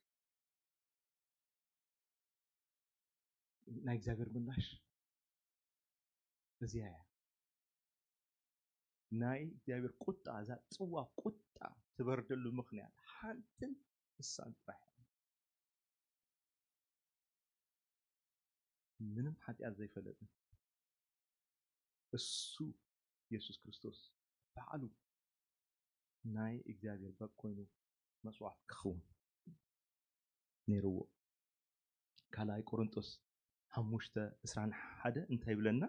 ናይ እግዚኣብሔር ምላሽ እዚኣ እያ። ናይ እግዚኣብሔር ቁጣ፣ እዛ ጽዋ ቁጣ ትበርደሉ ምኽንያት ሓንትን እሳን ጥራሕ እያ። ምንም ሓጢኣት ዘይፈለጠ እሱ የሱስ ክርስቶስ ባዕሉ ናይ እግዚኣብሔር በግ ኮይኑ መስዋዕት ክኸውን ነይርዎ። ካልኣይ ቆሮንጦስ ሓሙሽተ ዕስራን ሓደ እንታይ ይብለና?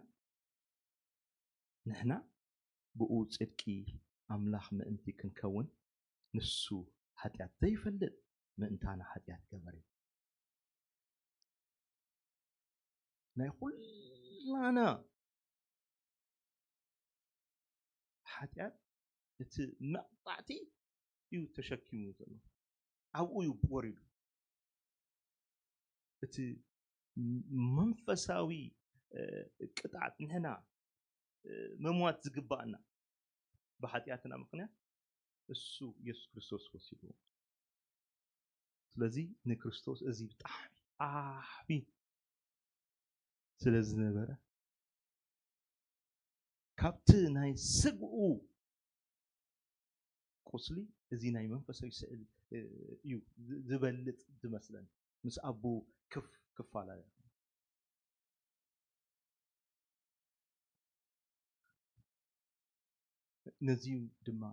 ንሕና ብኡ ጽድቂ ኣምላኽ ምእንቲ ክንከውን ንሱ ሓጢኣት ዘይፈልጥ ምእንታና ሓጢኣት ገበረ። ናይ ኩላና ሓጢኣት እቲ መቕጻዕቲ እዩ ተሸኪሙ ዘሎ። ኣብኡ እዩ ወሪዱ። እቲ መንፈሳዊ ቅጣዕት ንሕና ምሟት ዝግባእና ብሓጢኣትና ምኽንያት እሱ የሱስ ክርስቶስ ወሲድዎ። ስለዚ ንክርስቶስ እዚ ብጣዕሚ ዓቢ ስለ ዝነበረ ካብቲ ናይ ስግኡ ቁስሊ እዚ ናይ መንፈሳዊ ስእሊ እዩ ዝበልጽ ዝመስለኒ ምስ ኣቦኡ ክፍ ክፈላለ። ነዚ ድማ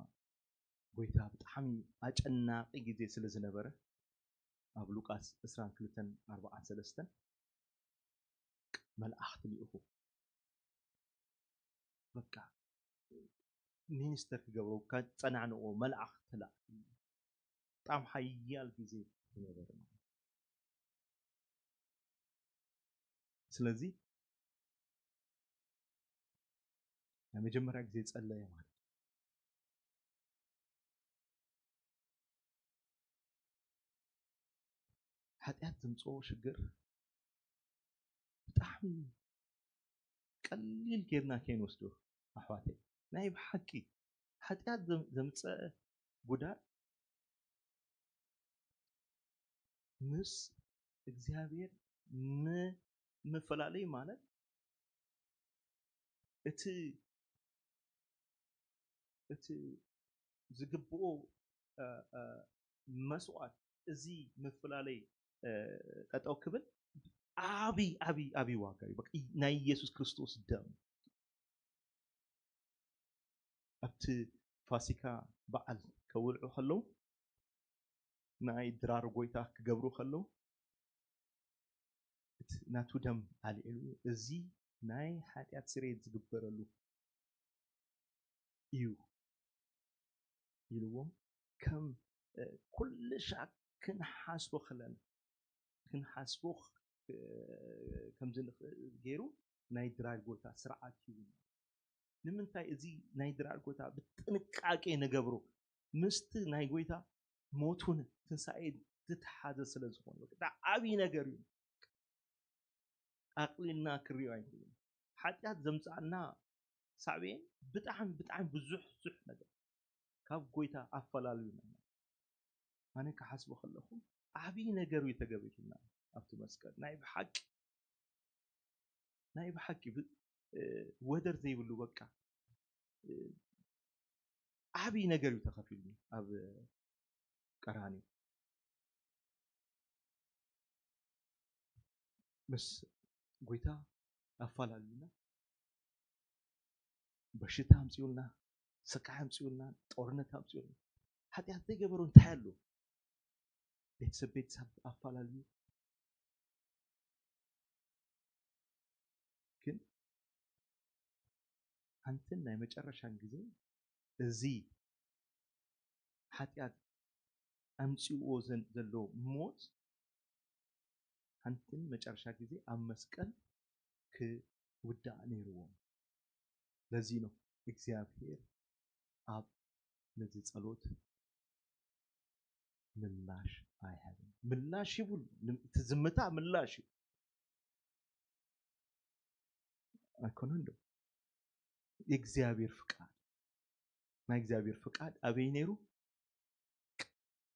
ጎይታ ብጣዕሚ ኣጨናቂ ግዜ ስለ ዝነበረ ኣብ ሉቃስ ዕስራን ክልተን ኣርባዓን ሰለስተን መልኣኽቲ ልኢኹ በቃ ሚኒስተር ክገብሮ ከጸናንኦ መልኣኽ ተላእኩ። በጣም ሓያል ግዜ ዝነበረ ማለት ስለዚ ናይ መጀመርያ ግዜ ጸለየ ማለት ሓጢኣት ዘምፅኦ ሽግር ብጣዕሚ ቀሊል ጌርና ከይንወስዶ ኣሕዋተይ ናይ ብሓቂ ሓጢኣት ዘምፀአ ጉዳት ምስ እግዚኣብሔር ምፈላለይ ማለት እቲ እቲ ዝግብኦ መስዋዕት እዚ ምፍላለይ ጠጠው ክብል ዓብይ ዓብይ ዓብይ ዋጋ እዩ። ናይ ኢየሱስ ክርስቶስ ደም ኣብቲ ፋሲካ በዓል ከውልዑ ከለዉ ናይ ድራር ጎይታ ክገብሩ ከለዉ እቲ ናቱ ደም ኣልዒሉ እዚ ናይ ሓጢኣት ስርየት ዝግበረሉ እዩ ኢልዎም ከም ኩልሻ ክንሓስቦ ከለና ክንሓስቦ ከምዚ ንኽእል ገይሩ ናይ ድራር ጎይታ ስርዓት እዩ። ንምንታይ እዚ ናይ ድራር ጎይታ ብጥንቃቄ ንገብሮ ምስቲ ናይ ጎይታ ሞቱን ትንሳኤ ዝተሓዘ ስለ ዝኾነ ዓብዪ ነገር እዩ። ኣቕሊልና ክሪኦ ኣይንኽእልን። ሓጢኣት ዘምፃኣና ሳዕቤን ብጣዕሚ ብጣዕሚ ብዙሕ ብዙሕ ነገር ካብ ጎይታ ኣፈላልዩና። ኣነ ክሓስቦ ከለኹ ዓብዪ ነገር እዩ ተገቢሩና ኣብቲ መስቀል ናይ ብሓቂ ናይ ብሓቂ ወደር ዘይብሉ በቃ ዓብዪ ነገር እዩ ተኸፊሉ ኣብ ቀራንዮ ምስ ጎይታ ኣፋላሉና በሽታ ኣምፅኡልና ስቃይ ኣምፅኡልና ጦርነት ኣምፅኡልና ሓጢኣት ዘይገበሩ እንታይ ኣሎ ቤተሰብ ቤተሰብ ኣፋላልዩ ግን ሓንትን ናይ መጨረሻን ግዜ እዚ ሓጢኣት ኣምፅእዎ ዘሎ ሞት ሓንትን መጨረሻ ግዜ ኣብ መስቀል ክውዳእ ነይርዎም። ለዚ ነው እግዚኣብሔር ኣብ ነዚ ጸሎት ምላሽ ኣይሃብን። ምላሽ ይብሉ። እቲ ዝምታ ምላሽ እዩ። ኣይኮነን ዶ? የእግዚኣብሔር ፍቃድ ናይ እግዚኣብሔር ፍቃድ ኣበይ ነይሩ?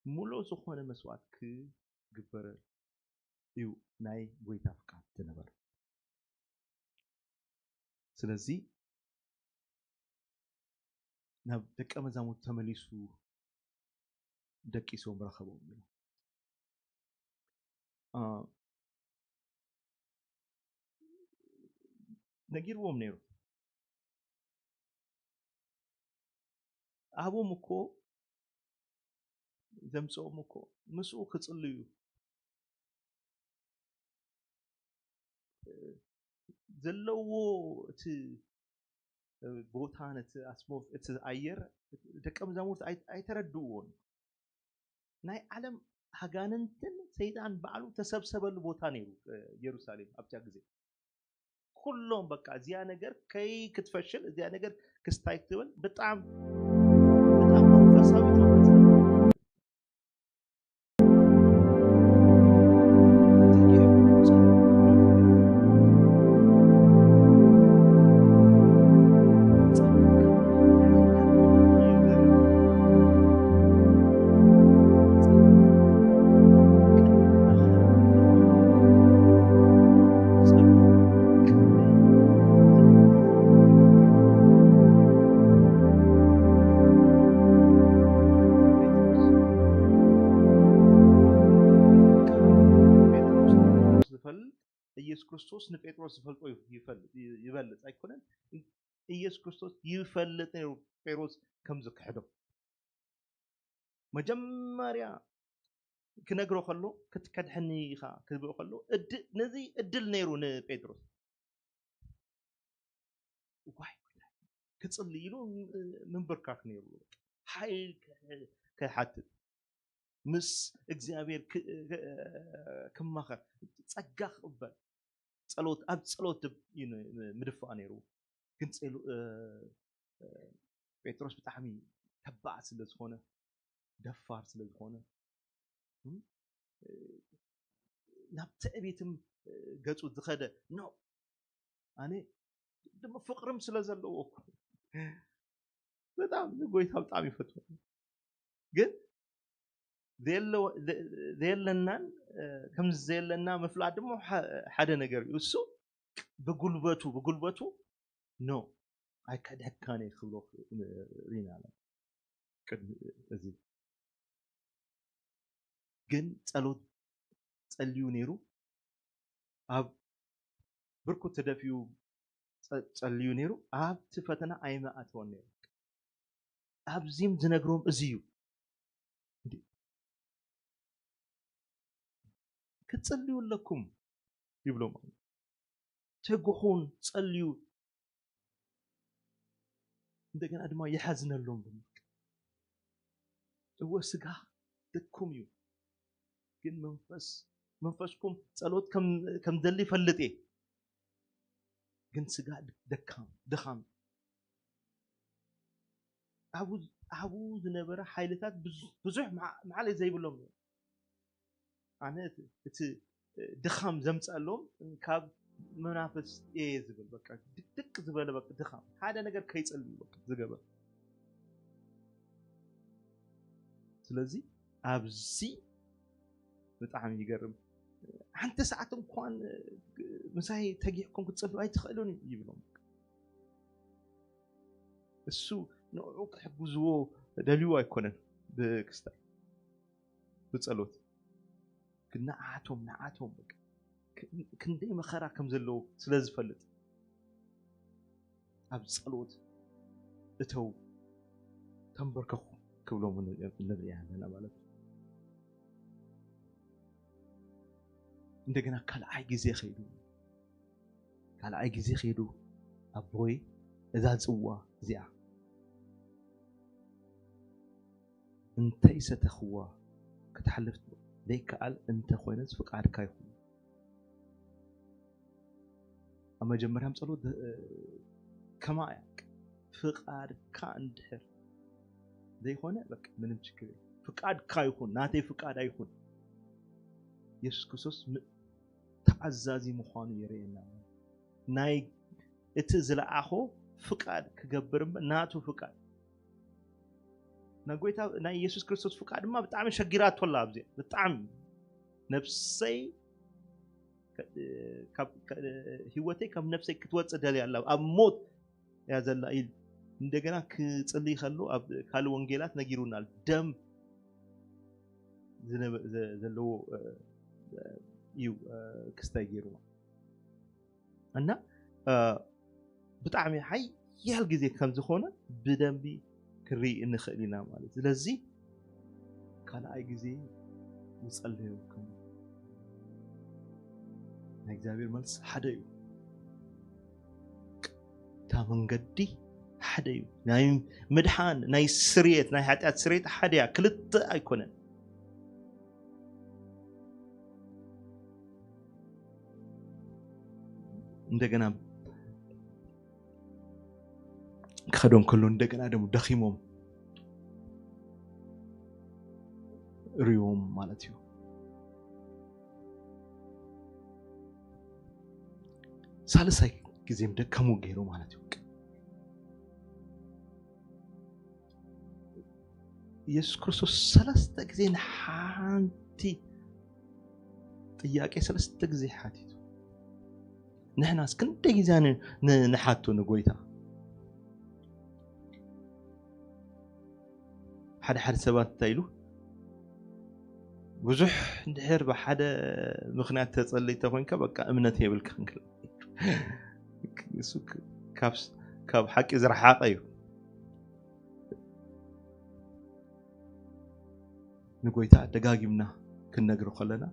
ሙሉእ ዝኾነ መስዋዕት ክግበረ እዩ ናይ ጎይታ ፍቃድ ዝነበረ። ስለዚ ናብ ደቀ መዛሙርቱ ተመሊሱ ደቂሶም ረኸቦም። ነጊርዎም ነይሩ። ኣቦም እኮ ዘምፅኦም እኮ ምስኡ ክፅልዩ ዘለዎ እቲ ቦታ ነቲ ኣስሞ እቲ ኣየር ደቀ መዛሙርት ኣይተረድእዎን። ናይ ዓለም ሃጋንንትን ሰይጣን ባዕሉ ተሰብሰበሉ ቦታ ነይሩ ኢየሩሳሌም ኣብታ ግዜ። ኩሎም በቃ እዚኣ ነገር ከይ ክትፈሽል እዚኣ ነገር ክስታይ ክትብል ብጣም ብጣም መንፈሳዊ ኢየሱስ ክርስቶስ ንጴጥሮስ ዝፈልጦ ይፈልጥ ይበልጽ ኣይኮነን። ኢየሱስ ክርስቶስ ይፈልጥ ነይሩ ጴጥሮስ ከም ዝክሕዶ። መጀመርያ ክነግሮ ከሎ ክትከድሕኒ ኢኻ ክብሎ ከሎ ነዚ እድል ነይሩ ንጴጥሮስ። ዋይ ክጽሊ ኢሉ ምንብርካክ ነይሩ። ሓይል ክሓትት ምስ እግዚኣብሔር ክማኸር ጸጋ ክቕበል ጸሎት ኣብ ጸሎት እዩ ምድፋእ ነይሩ። ግን ጴጥሮስ ብጣዕሚ ተባዕ ስለ ዝኾነ ደፋር ስለ ዝኾነ ናብ ትዕቢትም ገጹ ዝኸደ ኖ ኣነ ድማ ፍቕርም ስለ ዘለዎ እኮ በጣም ንጎይታ ብጣዕሚ ይፈትዎ። ግን ዘየለናን ከም ዘየለና ምፍላጥ ድማ ሓደ ነገር እዩ። እሱ ብጉልበቱ ብጉልበቱ ኖ ኣይከድሕካን እየ ክብሎ ሪና ቅድሚ እዚ ግን ጸሎት ጸልዩ ነይሩ። ኣብ ብርኩ ተደፊኡ ጸልዩ ነይሩ። ኣብቲ ፈተና ኣይመኣተወን ነይሩ። ኣብዚም ዝነግሮም እዚ እዩ። ክትጸልዩ ኣለኩም ይብሎም። ትጉኹን ጸልዩ እንደገና ድማ ይሓዝነሎም። እወ ስጋ ድኩም እዩ፣ ግን መንፈስ መንፈስኩም ጸሎት ከም ከም ደሊ ይፈልጥ እየ፣ ግን ስጋ ደካም ድኻም ኣብኡ ዝነበረ ሓይልታት ብዙሕ መዓልት ዘይብሎም እዮም። ኣነ እቲ ድኻም ዘምፀሎም ካብ መናፍስት እየ ዝብል በቃ ድቅድቅ ዝበለ በቃ ድኻም ሓደ ነገር ከይፀልዩ በቃ ዝገበር። ስለዚ ኣብዚ ብጣዕሚ ይገርም። ሓንቲ ሰዓት እንኳን ምሳይ ተጊሕኩም ክትፀልዩ ኣይትኽእሉን ይብሎም። እሱ ንዕኡ ክሕግዝዎ ደልዩ ኣይኮነን ብክስታይ ብጸሎት ግን ንዓቶም ንዓቶም ክንደይ መኸራ ከም ዘለዎ ስለ ዝፈልጥ ኣብ ጸሎት እተው ተንበርከኹ ክብሎም ንርኢ ኣለና ማለት እዩ። እንደገና ካልኣይ ግዜ ከይዱ ካልኣይ ግዜ ከይዱ ኣቦይ እዛ ጽዋ እዚኣ እንተይሰተኽዋ ክትሓልፍ ዘይከኣል እንተኾይነስ ፍቃድካ ይኹን። ኣብ መጀመርያም ጸሎት ከማ እያ ፍቃድካ እንድሕር ዘይኮነ በቃ ምንም ችግር የለ። ፍቃድካ ይኹን ናተይ ፍቃድ ኣይኹን። የሱስ ክርስቶስ ተዓዛዚ ምዃኑ የርእየና። ናይ እቲ ዝለኣኾ ፍቃድ ክገብር እምበር ናቱ ፍቃድ ናይ ጎይታ ናይ ኢየሱስ ክርስቶስ ፍቃድ ድማ ብጣዕሚ ሸጊራቶ ኣላ። ኣብዚ ብጣዕሚ ነብሰይ ካብ ህይወተይ ካብ ነፍሰይ ክትወፅእ ደልያ ኣላ ኣብ ሞት እያ ዘላ ኢሉ እንደገና ክፅልይ ከሎ ኣብ ካልእ ወንጌላት ነጊሩናል። ደም ዘለዎ እዩ ክስታይ ገይሩ እና ብጣዕሚ ሓያል ግዜ ከም ዝኾነ ብደንቢ ክርኢ እንኽእል ኢና ማለት። ስለዚ ካልኣይ ግዜ ዝጸለዮ ከም ናይ እግዚኣብሔር መልስ ሓደ እዩ። እታ መንገዲ ሓደ እዩ። ናይ ምድሓን ናይ ስርየት ናይ ሓጢኣት ስርየት ሓደ እያ፣ ክልተ ኣይኮነን። እንደገና ክኸዶም ከሎ እንደገና ደሞ ደኺሞም ሪዎም ማለት እዩ። ሳልሳይ ግዜም ደከሙ ገይሩ ማለት እዩ። ኢየሱስ ክርስቶስ ሰለስተ ግዜ ንሓንቲ ጥያቄ ሰለስተ ግዜ ሓቲቱ። ንሕናስ ክንደይ ግዜ ንሓቱ ንጎይታ? ሓደ ሓደ ሰባት እንታይ ኢሉ ብዙሕ እንድሕር ብሓደ ምክንያት ተጸልይ ተኮንካ በቃ እምነት የብልካ ክንክል እሱ ካብ ሓቂ ዝረሓቀ እዩ። ንጎይታ ደጋጊምና ክንነግሮ ከለና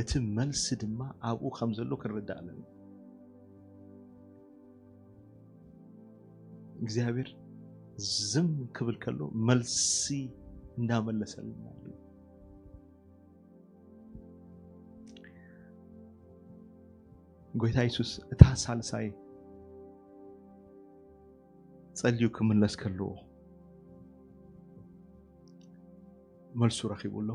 እቲ መልሲ ድማ ኣብኡ ከም ዘሎ ክንርዳእ ኣለና። እግዚኣብሔር ዝም ክብል ከሎ መልሲ እንዳመለሰልና እዩ። ጎይታ የሱስ እታ ሳልሳይ ጸልዩ ክምለስ ከልዎ መልሱ ረኺቡ ኣሎ።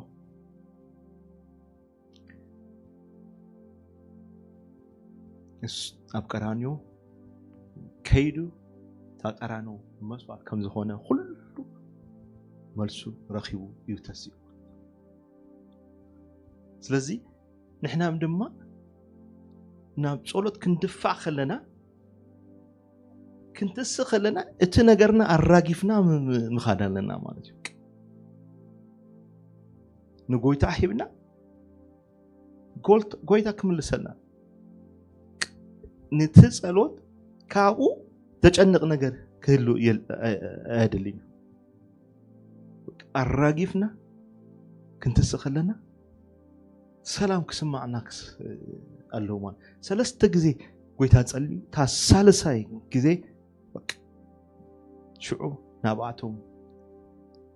ኣብ ቀራንዮ ከይዱ እታ ቀራንዮ መስዋዕት ከም ዝኾነ ኩሉ መልሱ ረኺቡ እዩ ተሲኡ። ስለዚ ንሕና ድማ ናብ ጸሎት ክንድፋዕ ከለና ክንትስእ ከለና እቲ ነገርና ኣራጊፍና ምኻድ ኣለና ማለት እዩ። ንጎይታ ሂብና ጎይታ ክምልሰልና፣ ነቲ ጸሎት ካብኡ ዘጨንቕ ነገር ክህሉ ኣየድልን። ኣራጊፍና ክንትስእ ከለና ሰላም ክስማዕና ኣለዎ ማለት። ሰለስተ ግዜ ጎይታ ጸልዩ፣ እታ ሳልሳይ ግዜ ሽዑ ናብኣቶም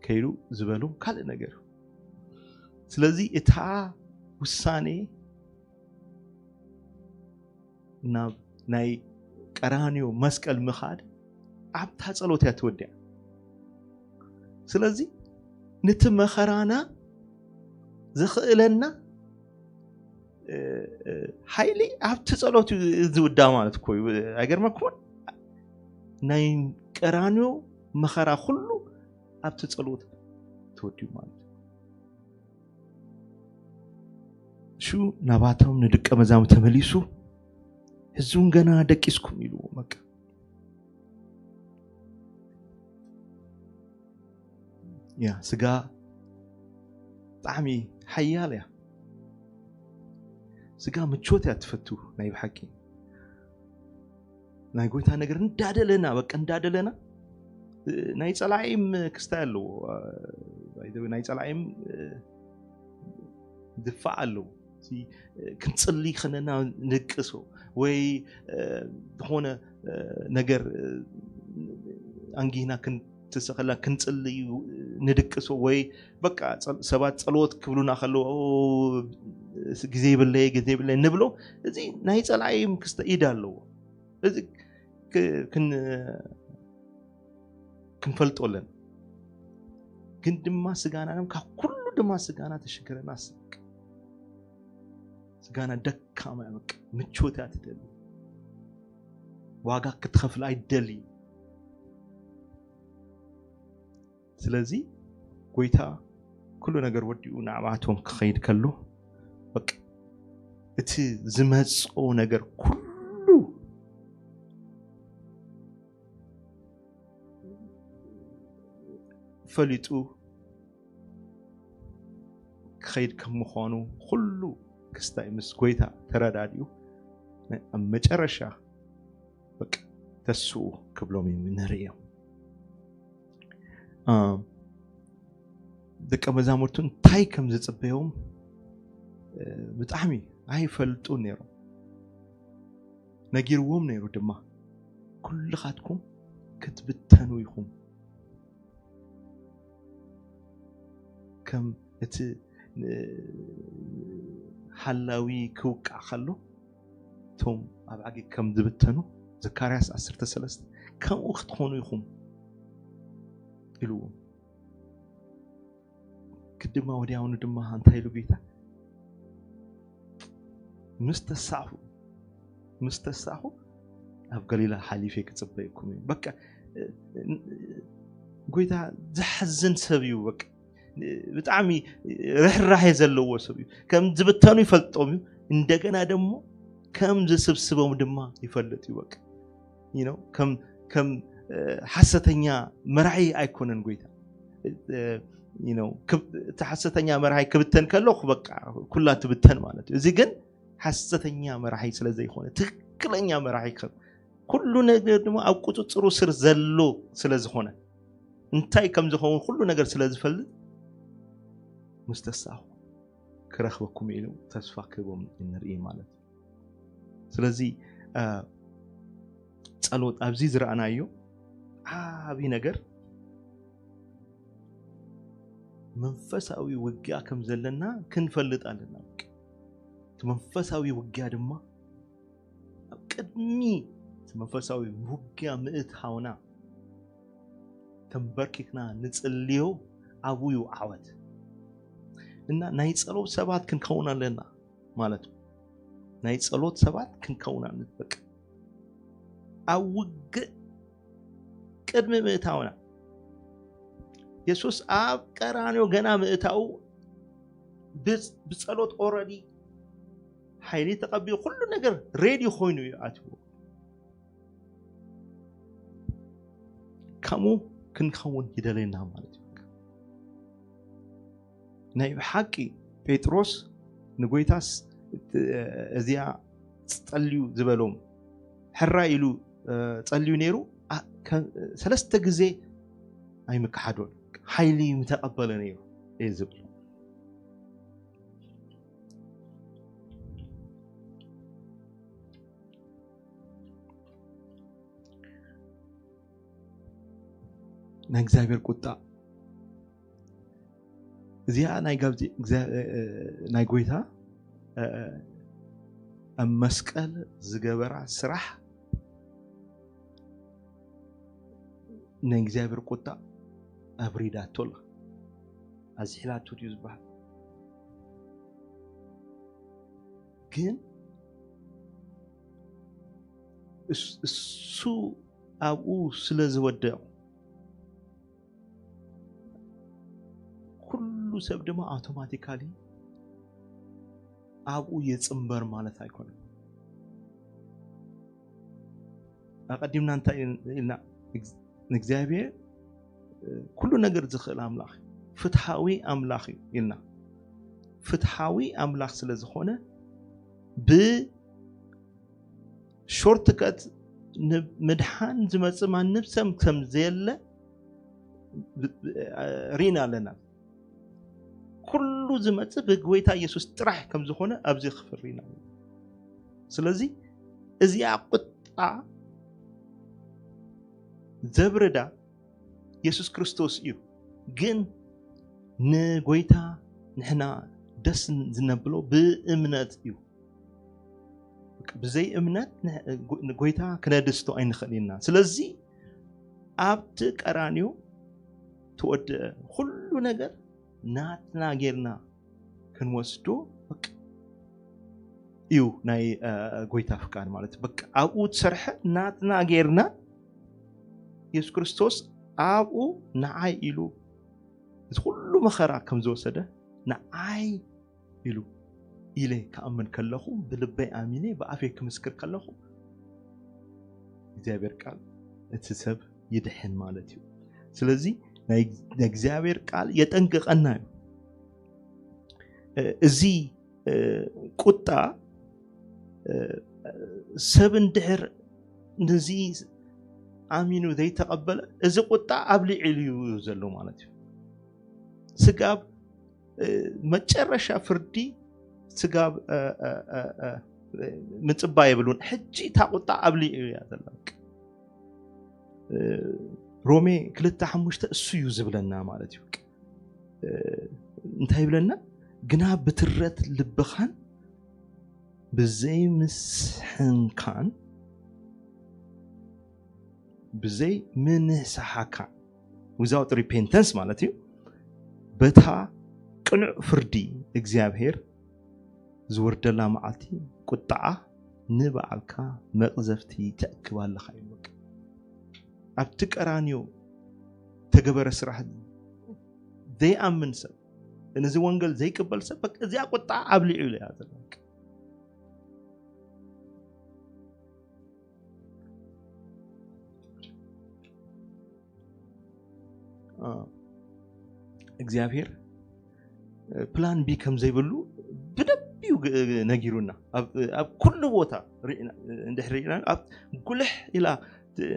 ከይዱ ዝበሎም ካልእ ነገር። ስለዚ እታ ውሳኔ ናብ ናይ ቀራንዮ መስቀል ምኻድ ኣብታ ጸሎት እያ ትወዲያ። ስለዚ ነቲ መኸራና ዘኽእለና ሓይሊ ኣብቲ ጸሎት እዩ ዝውዳ ማለት እኮ እዩ። ኣይገርመኩምን? ናይ ቀራንዮ መኸራ ኩሉ ኣብቲ ጸሎት ተወዲኡ ማለት እዩ። ሽዑ ናባቶም ንደቀ መዛሙርቱ ተመሊሱ፣ "ሕዚ እውን ገና ደቂስኩም?" ኢልዎም። በቃ ያ ስጋ ብጣዕሚ ሓያል እያ። ስጋ ምቾት እያ ትፈቱ ናይ ብሓቂ። ናይ ጎይታ ነገር እንዳደለና በቃ እንዳደለና ናይ ጸላኢም ክስታይ ኣለዎ። ናይ ጸላኢም ድፋዕ ኣለዎ። ክንጽሊ ከለና ንቅሶ ወይ ዝኾነ ነገር ኣንጊህና ክንትስእ ከለና ክንጽሊ ንድቅሶ ወይ በቃ ሰባት ጸሎት ክብሉና ከለዉ ግዜ ይብለየ ግዜ ይብለየ ንብሎ። እዚ ናይ ጸላኢም ክስተ ኢድ ኣለዎ። እዚ ክንፈልጦ ኣለና። ግን ድማ ስጋና ካብ ኩሉ ድማ ስጋና ተሽግረና ስቅ ስጋና ደካማ እያ። በቃ ምቾት እያ ትደሊ። ዋጋ ክትኸፍል ኣይደሊ። ስለዚ ጎይታ ኩሉ ነገር ወዲኡ ንዓባቶም ክኸይድ ከሎ በቃ እቲ ዝመጽኦ ነገር ኩሉ ፈሊጡ ክኸይድ ከም ምዃኑ ኩሉ ክስታይ ምስ ጎይታ ተረዳዲኡ ኣብ መጨረሻ በቃ ተስኡ ክብሎም እዩ ንርእዮም። ደቀ መዛሙርቱ እንታይ ከም ዝጽበዮም ብጣዕሚ ኣይፈልጡ ነይሮም። ነጊርዎም ነይሩ ድማ፣ ኩልኻትኩም ክትብተኑ ኢኹም፣ ከም እቲ ሓላዊ ክውቃዕ ከሎ እቶም ኣብ ዓጊ ከም ዝብተኑ፣ ዘካርያስ ዓሰርተ ሰለስተ፣ ከምኡ ክትኾኑ ኢኹም ኢልዎም። ግድማ ወዲያውኑ ድማ እንታይ ኢሉ ጌታ? ምስ ተሳኹ፣ ምስ ተሳኹ ኣብ ገሊላ ሓሊፈ ክጽበየኩም እዩ። በቃ ጎይታ ዘሕዝን ሰብ እዩ። በቃ ብጣዕሚ ርሕራሄ ዘለዎ ሰብ እዩ። ከም ዝብተኑ ይፈልጦም እዩ። እንደገና ደግሞ ከም ዝስብስቦም ድማ ይፈልጥ እዩ። በቃ ከም ከም ሓሰተኛ መራሒ ኣይኮነን ጎይታ። እቲ ሓሰተኛ መራሒ ክብተን ከሎ በቃ ኩላ ትብተን ማለት እዩ። እዚ ግን ሓሰተኛ መራሒ ስለ ዘይኮነ፣ ትክክለኛ መራሒ ከም ኩሉ ነገር ድማ ኣብ ቁፅፅሩ ስር ዘሎ ስለ ዝኾነ፣ እንታይ ከም ዝኸውን ኩሉ ነገር ስለ ዝፈልጥ፣ ምስ ተሳኹ ክረኽበኩም ኢሉ ተስፋ ክህቦም ንርኢ ማለት እዩ። ስለዚ ጸሎት ኣብዚ ዝረኣናዮ ዓቢ ነገር፣ መንፈሳዊ ውጊያ ከም ዘለና ክንፈልጥ ኣለና። እቲ መንፈሳዊ ውጊያ ድማ ኣብ ቅድሚ እቲ መንፈሳዊ ውጊያ ምእታውና ተንበርኪክና ንጽልዮ፣ ኣብኡ እዩ ዓወት። እና ናይ ጸሎት ሰባት ክንከውን ኣለና ማለት እዩ። ናይ ጸሎት ሰባት ክንከውን ኣለና። በቃ ኣብ ውግእ ቅድሚ ምእታውና፣ የሱስ ኣብ ቀራንዮ ገና ምእታው ብ-፣ ብጸሎት ኦረዲ ሓይሊ ተቐቢሉ ኩሉ ነገር ሬዲ ኮይኑ እዩ ኣትዎ። ከምኡ ክንከውን ይደለየና ማለት እዩ። ናይ ብሓቂ ጴጥሮስ ንጎይታስ እዚኣ ጸልዩ ዝበሎም፣ ሕራይ ኢሉ ጸልዩ ነይሩ፣ ሰለስተ ግዜ ኣይምከሓዶን፣ ሓይሊ ምተቐበለ ነይሩ እየ ዝብል። ናይ እግዚኣብሔር ቁጣ እዚኣ ናይ ጋብዚ-፣ እግዚኣብ-፣ እ፣ እ፣ ናይ ጎይታ፣ እ፣ እ፣ ኣብ መስቀል ዝገበራ ስራሕ ናይ እግዚኣብሔር ቁጣ ኣብሪዳቶ ኣላ። ኣዝሒላቶ ድዩ ዝበሃል? ግን እስ-፣ እሱ ኣብኡ ስለ ዝወደቕ፣ ኩሉ ሰብ ድማ ኣውቶማቲካሊ ኣብኡ የጽንበር ማለት ኣይኮነን። ኣቐዲምና እንታይ ኢልና? ንእግዚኣብሔር ኩሉ ነገር ዝኽእል ኣምላኽ እዩ፣ ፍትሓዊ ኣምላኽ እዩ ኢልና። ፍትሓዊ ኣምላኽ ስለ ዝኾነ፣ ብ ሾርትከት ንምድሓን ዝመጽእ ማንም ሰብ ከም ዘየለ ብ-፣ ብ-፣ ሪና ኣለና። ኩሉ ዝመጽእ ብጎይታ ኢየሱስ ጥራሕ ከም ዝኾነ ኣብዚ ክፍል ሪና ኣለና። ስለዚ እዚኣ ቁጣ ዘብርዳ የሱስ ክርስቶስ እዩ። ግን ንጎይታ ንሕና ደስ ዝነብሎ ብእምነት እዩ። ብዘይ እምነት ን-፣ ንጎይታ ክነድስቶ ኣይንኽእል ኢና። ስለዚ ኣብቲ ቀራንዮ ተወድአ፣ ኩሉ ነገር ናትና ጌርና ክንወስዶ በቃ እዩ ናይ፣ እ፣ ጎይታ ፍቃድ ማለት እዩ። በቃ ኣብኡ ትሰርሐ ናትና ጌርና የሱስ ክርስቶስ ኣብኡ ንዓይ ኢሉ እዚ ኩሉ መኸራ ከም ዝወሰደ ንዓይ ኢሉ ኢለ ክኣምን ከለኹ፣ ብልበይ ኣሚነ ብኣፌ ክምስክር ከለኹ እግዚኣብሔር ቃል እቲ ሰብ ይድሕን ማለት እዩ። ስለዚ ናይ እግዚኣብሔር ቃል የጠንቅቐና እዩ። እዚ ቁጣ ሰብ እንድሕር ነዚ ኣሚኑ ዘይተቐበለ፣ እዚ ቁጣ ኣብሊዑ እዩ ዘሎ ማለት እዩ። ስጋብ መጨረሻ ፍርዲ ስጋብ ምፅባ የብሉን። ሕጂ እታ ቁጣ ኣብሊዑ እያ ዘላ። ሮሜ ክልተ ሓሙሽተ እሱ እዩ ዝብለና ማለት እዩ። እንታይ ይብለና? ግና ብትረት ልብኻን ብዘይ ምስሕንካን ብዘይ ምንስሓካን፣ without repentance ማለት እዩ። በታ ቅኑዕ ፍርዲ እግዚኣብሔር ዝወርደላ መዓልቲ ቁጣዓ ንባዕልካ መቕዘፍቲ ተእክብ ኣለኻ እዩ። ኣብቲ ቀራንዮ ተገበረ ስራሕ ዘይኣምን ሰብ፣ ነዚ ወንጌል ዘይቅበል ሰብ፣ በቃ እዚኣ ቁጣዓ ኣብሊዑ ኢሉ እያ ዘሎ። እግዚኣብሔር ፕላን ቢ ከም ዘይብሉ ብደንብ እዩ ነጊሩና። ኣብ ኩሉ ቦታ እንድሕር ርኢና፣ ኣብ ጉልሕ ኢላ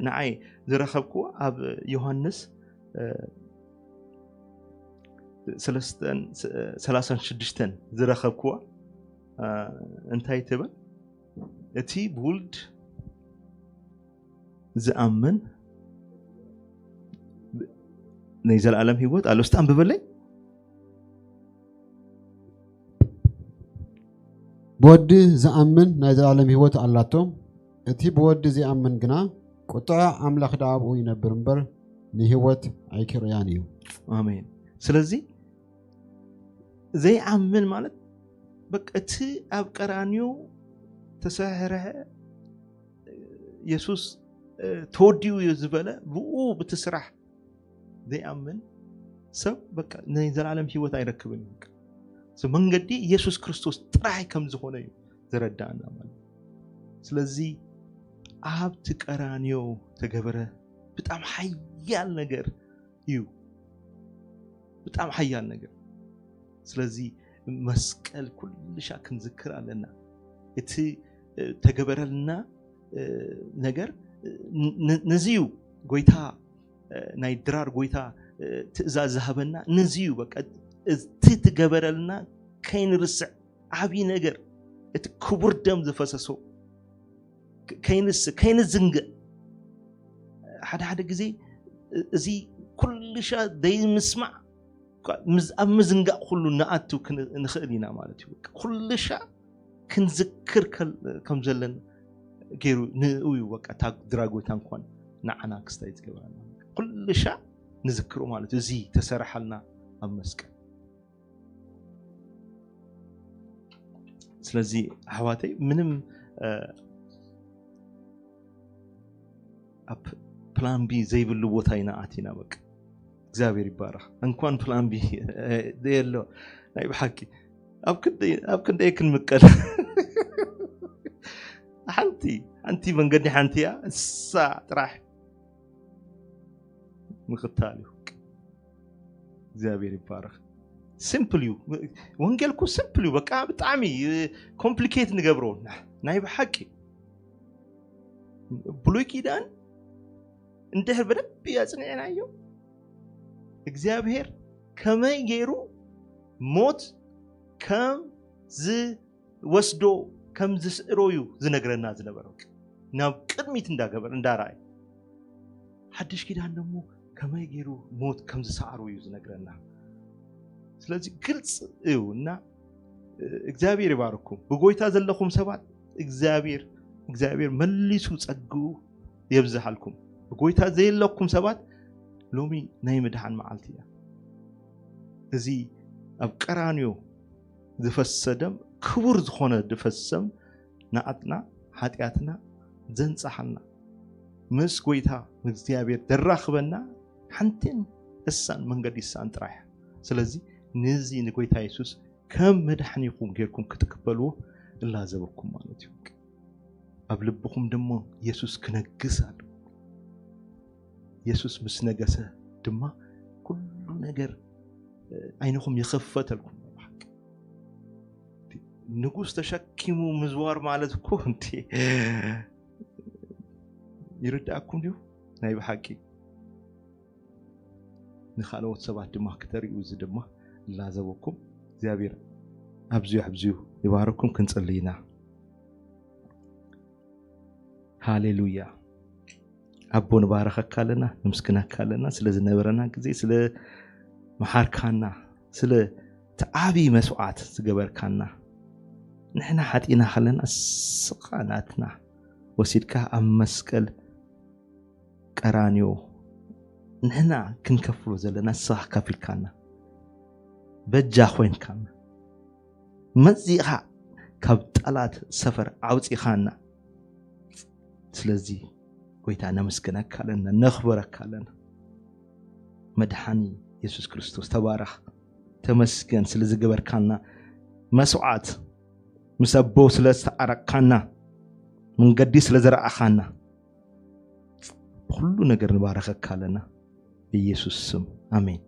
ንዓይ ዝረኸብክዎ ኣብ ዮሃንስ ሰላሳን ሽዱሽተን ዝረኸብክዋ እንታይ ትብል? እቲ ብውልድ ዝኣምን ናይ ዘለኣለም ህይወት ኣሎ። እስቲ ኣንብበለይ። ብወዲ ዝኣምን ናይ ዘለኣለም ህይወት ኣላቶ። እቲ ብወዲ ዘይኣምን ግና ቁጥዐ ኣምላኽ ደኣ ኣብኡ ይነብር እምበር ንህይወት ኣይክርእያን እዩ። ኣሜን። ስለዚ ዘይኣምን ማለት በቃ እቲ ኣብ ቀራንዮ ተሰሕርሐ የሱስ ተወዲኡ እዩ ዝበለ ብኡ ብቲ ስራሕ ዘይኣምን ሰብ በቃ ናይ ዘላለም ህይወት ኣይረክብን እዩ። በቃ መንገዲ ኢየሱስ ክርስቶስ ጥራይ ከም ዝኾነ እዩ ዘረዳእና ማለት። ስለዚ ኣብቲ ቀራንዮ ተገበረ ብጣም ሓያል ነገር እዩ። ብጣም ሓያል ነገር። ስለዚ መስቀል ኩልሻ ክንዝክር ኣለና። እቲ ተገበረልና ነገር ነዚ እዩ ጎይታ ናይ ድራር ጎይታ ትእዛዝ ዝሃበና ነዚ እዩ። በቃ እቲ ትገበረልና ከይንርስዕ ዓብዪ ነገር እቲ ክቡር ደም ዝፈሰሶ ከይንስ ከይንዝንግዕ ሓደ ሓደ ግዜ እዚ ኩልሻ ዘይምስማዕ ኣብ ምዝንጋዕ ኩሉ ንኣቱ ንኽእል ኢና ማለት እዩ። ኩልሻ ክንዝክር ከም ዘለና ገይሩ ንኡ እዩ። በቃ እታ ድራጎታ እንኳን ንዓና ክስታይ ዝገበረና ኩልሻ ንዝክሮ ማለት እዩ። እዚ ተሰረሓልና ኣብ መስቀል። ስለዚ ኣሕዋተይ ምንም ኣብ ፕላን ቢ ዘይብሉ ቦታ ኢና ኣቲና። በቃ እግዚኣብሔር ይባረኽ። እንኳን ፕላን ቢ የሎ ናይ ብሓቂ ኣብ ክንደይ ክንምቀል ሓንቲ ሓንቲ መንገዲ ሓንቲ እያ እሳ ጥራሕ ምኽታል እዩ። እግዚኣብሔር ይባረኽ። ሲምፕል እዩ ወንጌል እኮ ሲምፕል እዩ። በቃ ብጣዕሚ ኮምፕሊኬት ንገብሮ ናይ ብሓቂ ብሉይ ኪዳን እንድሕር ብደንብ ኣጽኒዕናዮ እግዚኣብሔር ከመይ ገይሩ ሞት ከም ዝወስዶ ከም ዝስእሮ እዩ ዝነግረና ዝነበረ። ናብ ቅድሚት እንዳገበር እንዳረኣይ ሓድሽ ኪዳን ደሞ ከመይ ገይሩ ሞት ከም ዝሰዓሮ እዩ ዝነግረና። ስለዚ ግልጽ እዩ እና እግዚኣብሔር ይባርኩም። ብጎይታ ዘለኹም ሰባት እግዚኣብሔር እግዚኣብሔር መሊሱ ጸግኡ የብዝሃልኩም። ብጎይታ ዘየለኩም ሰባት ሎሚ ናይ ምድሓን መዓልቲ እያ። እዚ ኣብ ቀራንዮ ዝፈሰሰ ደም ክቡር ዝኾነ ዝፈሰሰም ንዓጥና ሓጢኣትና ዘንጻሓልና ምስ ጎይታ እግዚኣብሔር ዘራኽበና ሓንቲን እሳን መንገዲ እሳን ጥራሕ እያ። ስለዚ ነዚ ንጎይታ የሱስ ከም መድሓኒኹም ጌርኩም ክትቅበልዎ እላዘበኩም ማለት እዩ። ኣብ ልብኹም ድማ የሱስ ክነግስ ኣሎ። የሱስ ምስ ነገሰ ድማ ኩሉ ነገር ዓይንኹም ይኸፈተልኩም። ብሓቂ ንጉስ ተሸኪሙ ምዝዋር ማለት እኮ እንዴ ይርዳእኩም ድዩ? ናይ ብሓቂ ንኻልኦት ሰባት ድማ ክተርእዩ፣ እዚ ድማ ላዘበኩም። እግዚኣብሔር ኣብዝዩ ኣብዝዩ ይባረኩም። ክንጽሊ ኢና። ሃሌሉያ። ኣቦ ንባረኸካ ኣለና፣ ንምስግነካ ኣለና ስለ ዝነበረና ግዜ፣ ስለ መሓርካና፣ ስለ እቲ ዓብዪ መስዋዕት ዝገበርካና። ንሕና ሓጢና ከለና እስኻ ናትና ወሲድካ ኣብ መስቀል ቀራንዮ ንሕና ክንከፍሎ ዘለና ንስኻ ከፊልካና፣ በጃ ኮይንካና፣ መጺእኻ ካብ ጠላት ሰፈር ኣውጺኻና። ስለዚ ጎይታ ነመስግነካ ኣለና፣ ነኽብረካ ኣለና። መድሓኒ የሱስ ክርስቶስ ተባረኽ፣ ተመስገን ስለ ዝገበርካና መስዋዕት፣ ምስ ኣቦ ስለ ዝተዓረቕካና፣ መንገዲ ስለ ዘርኣኻና፣ ብኹሉ ነገር ንባረኸካ ኣለና። ብኢየሱስ ስም ኣሜን።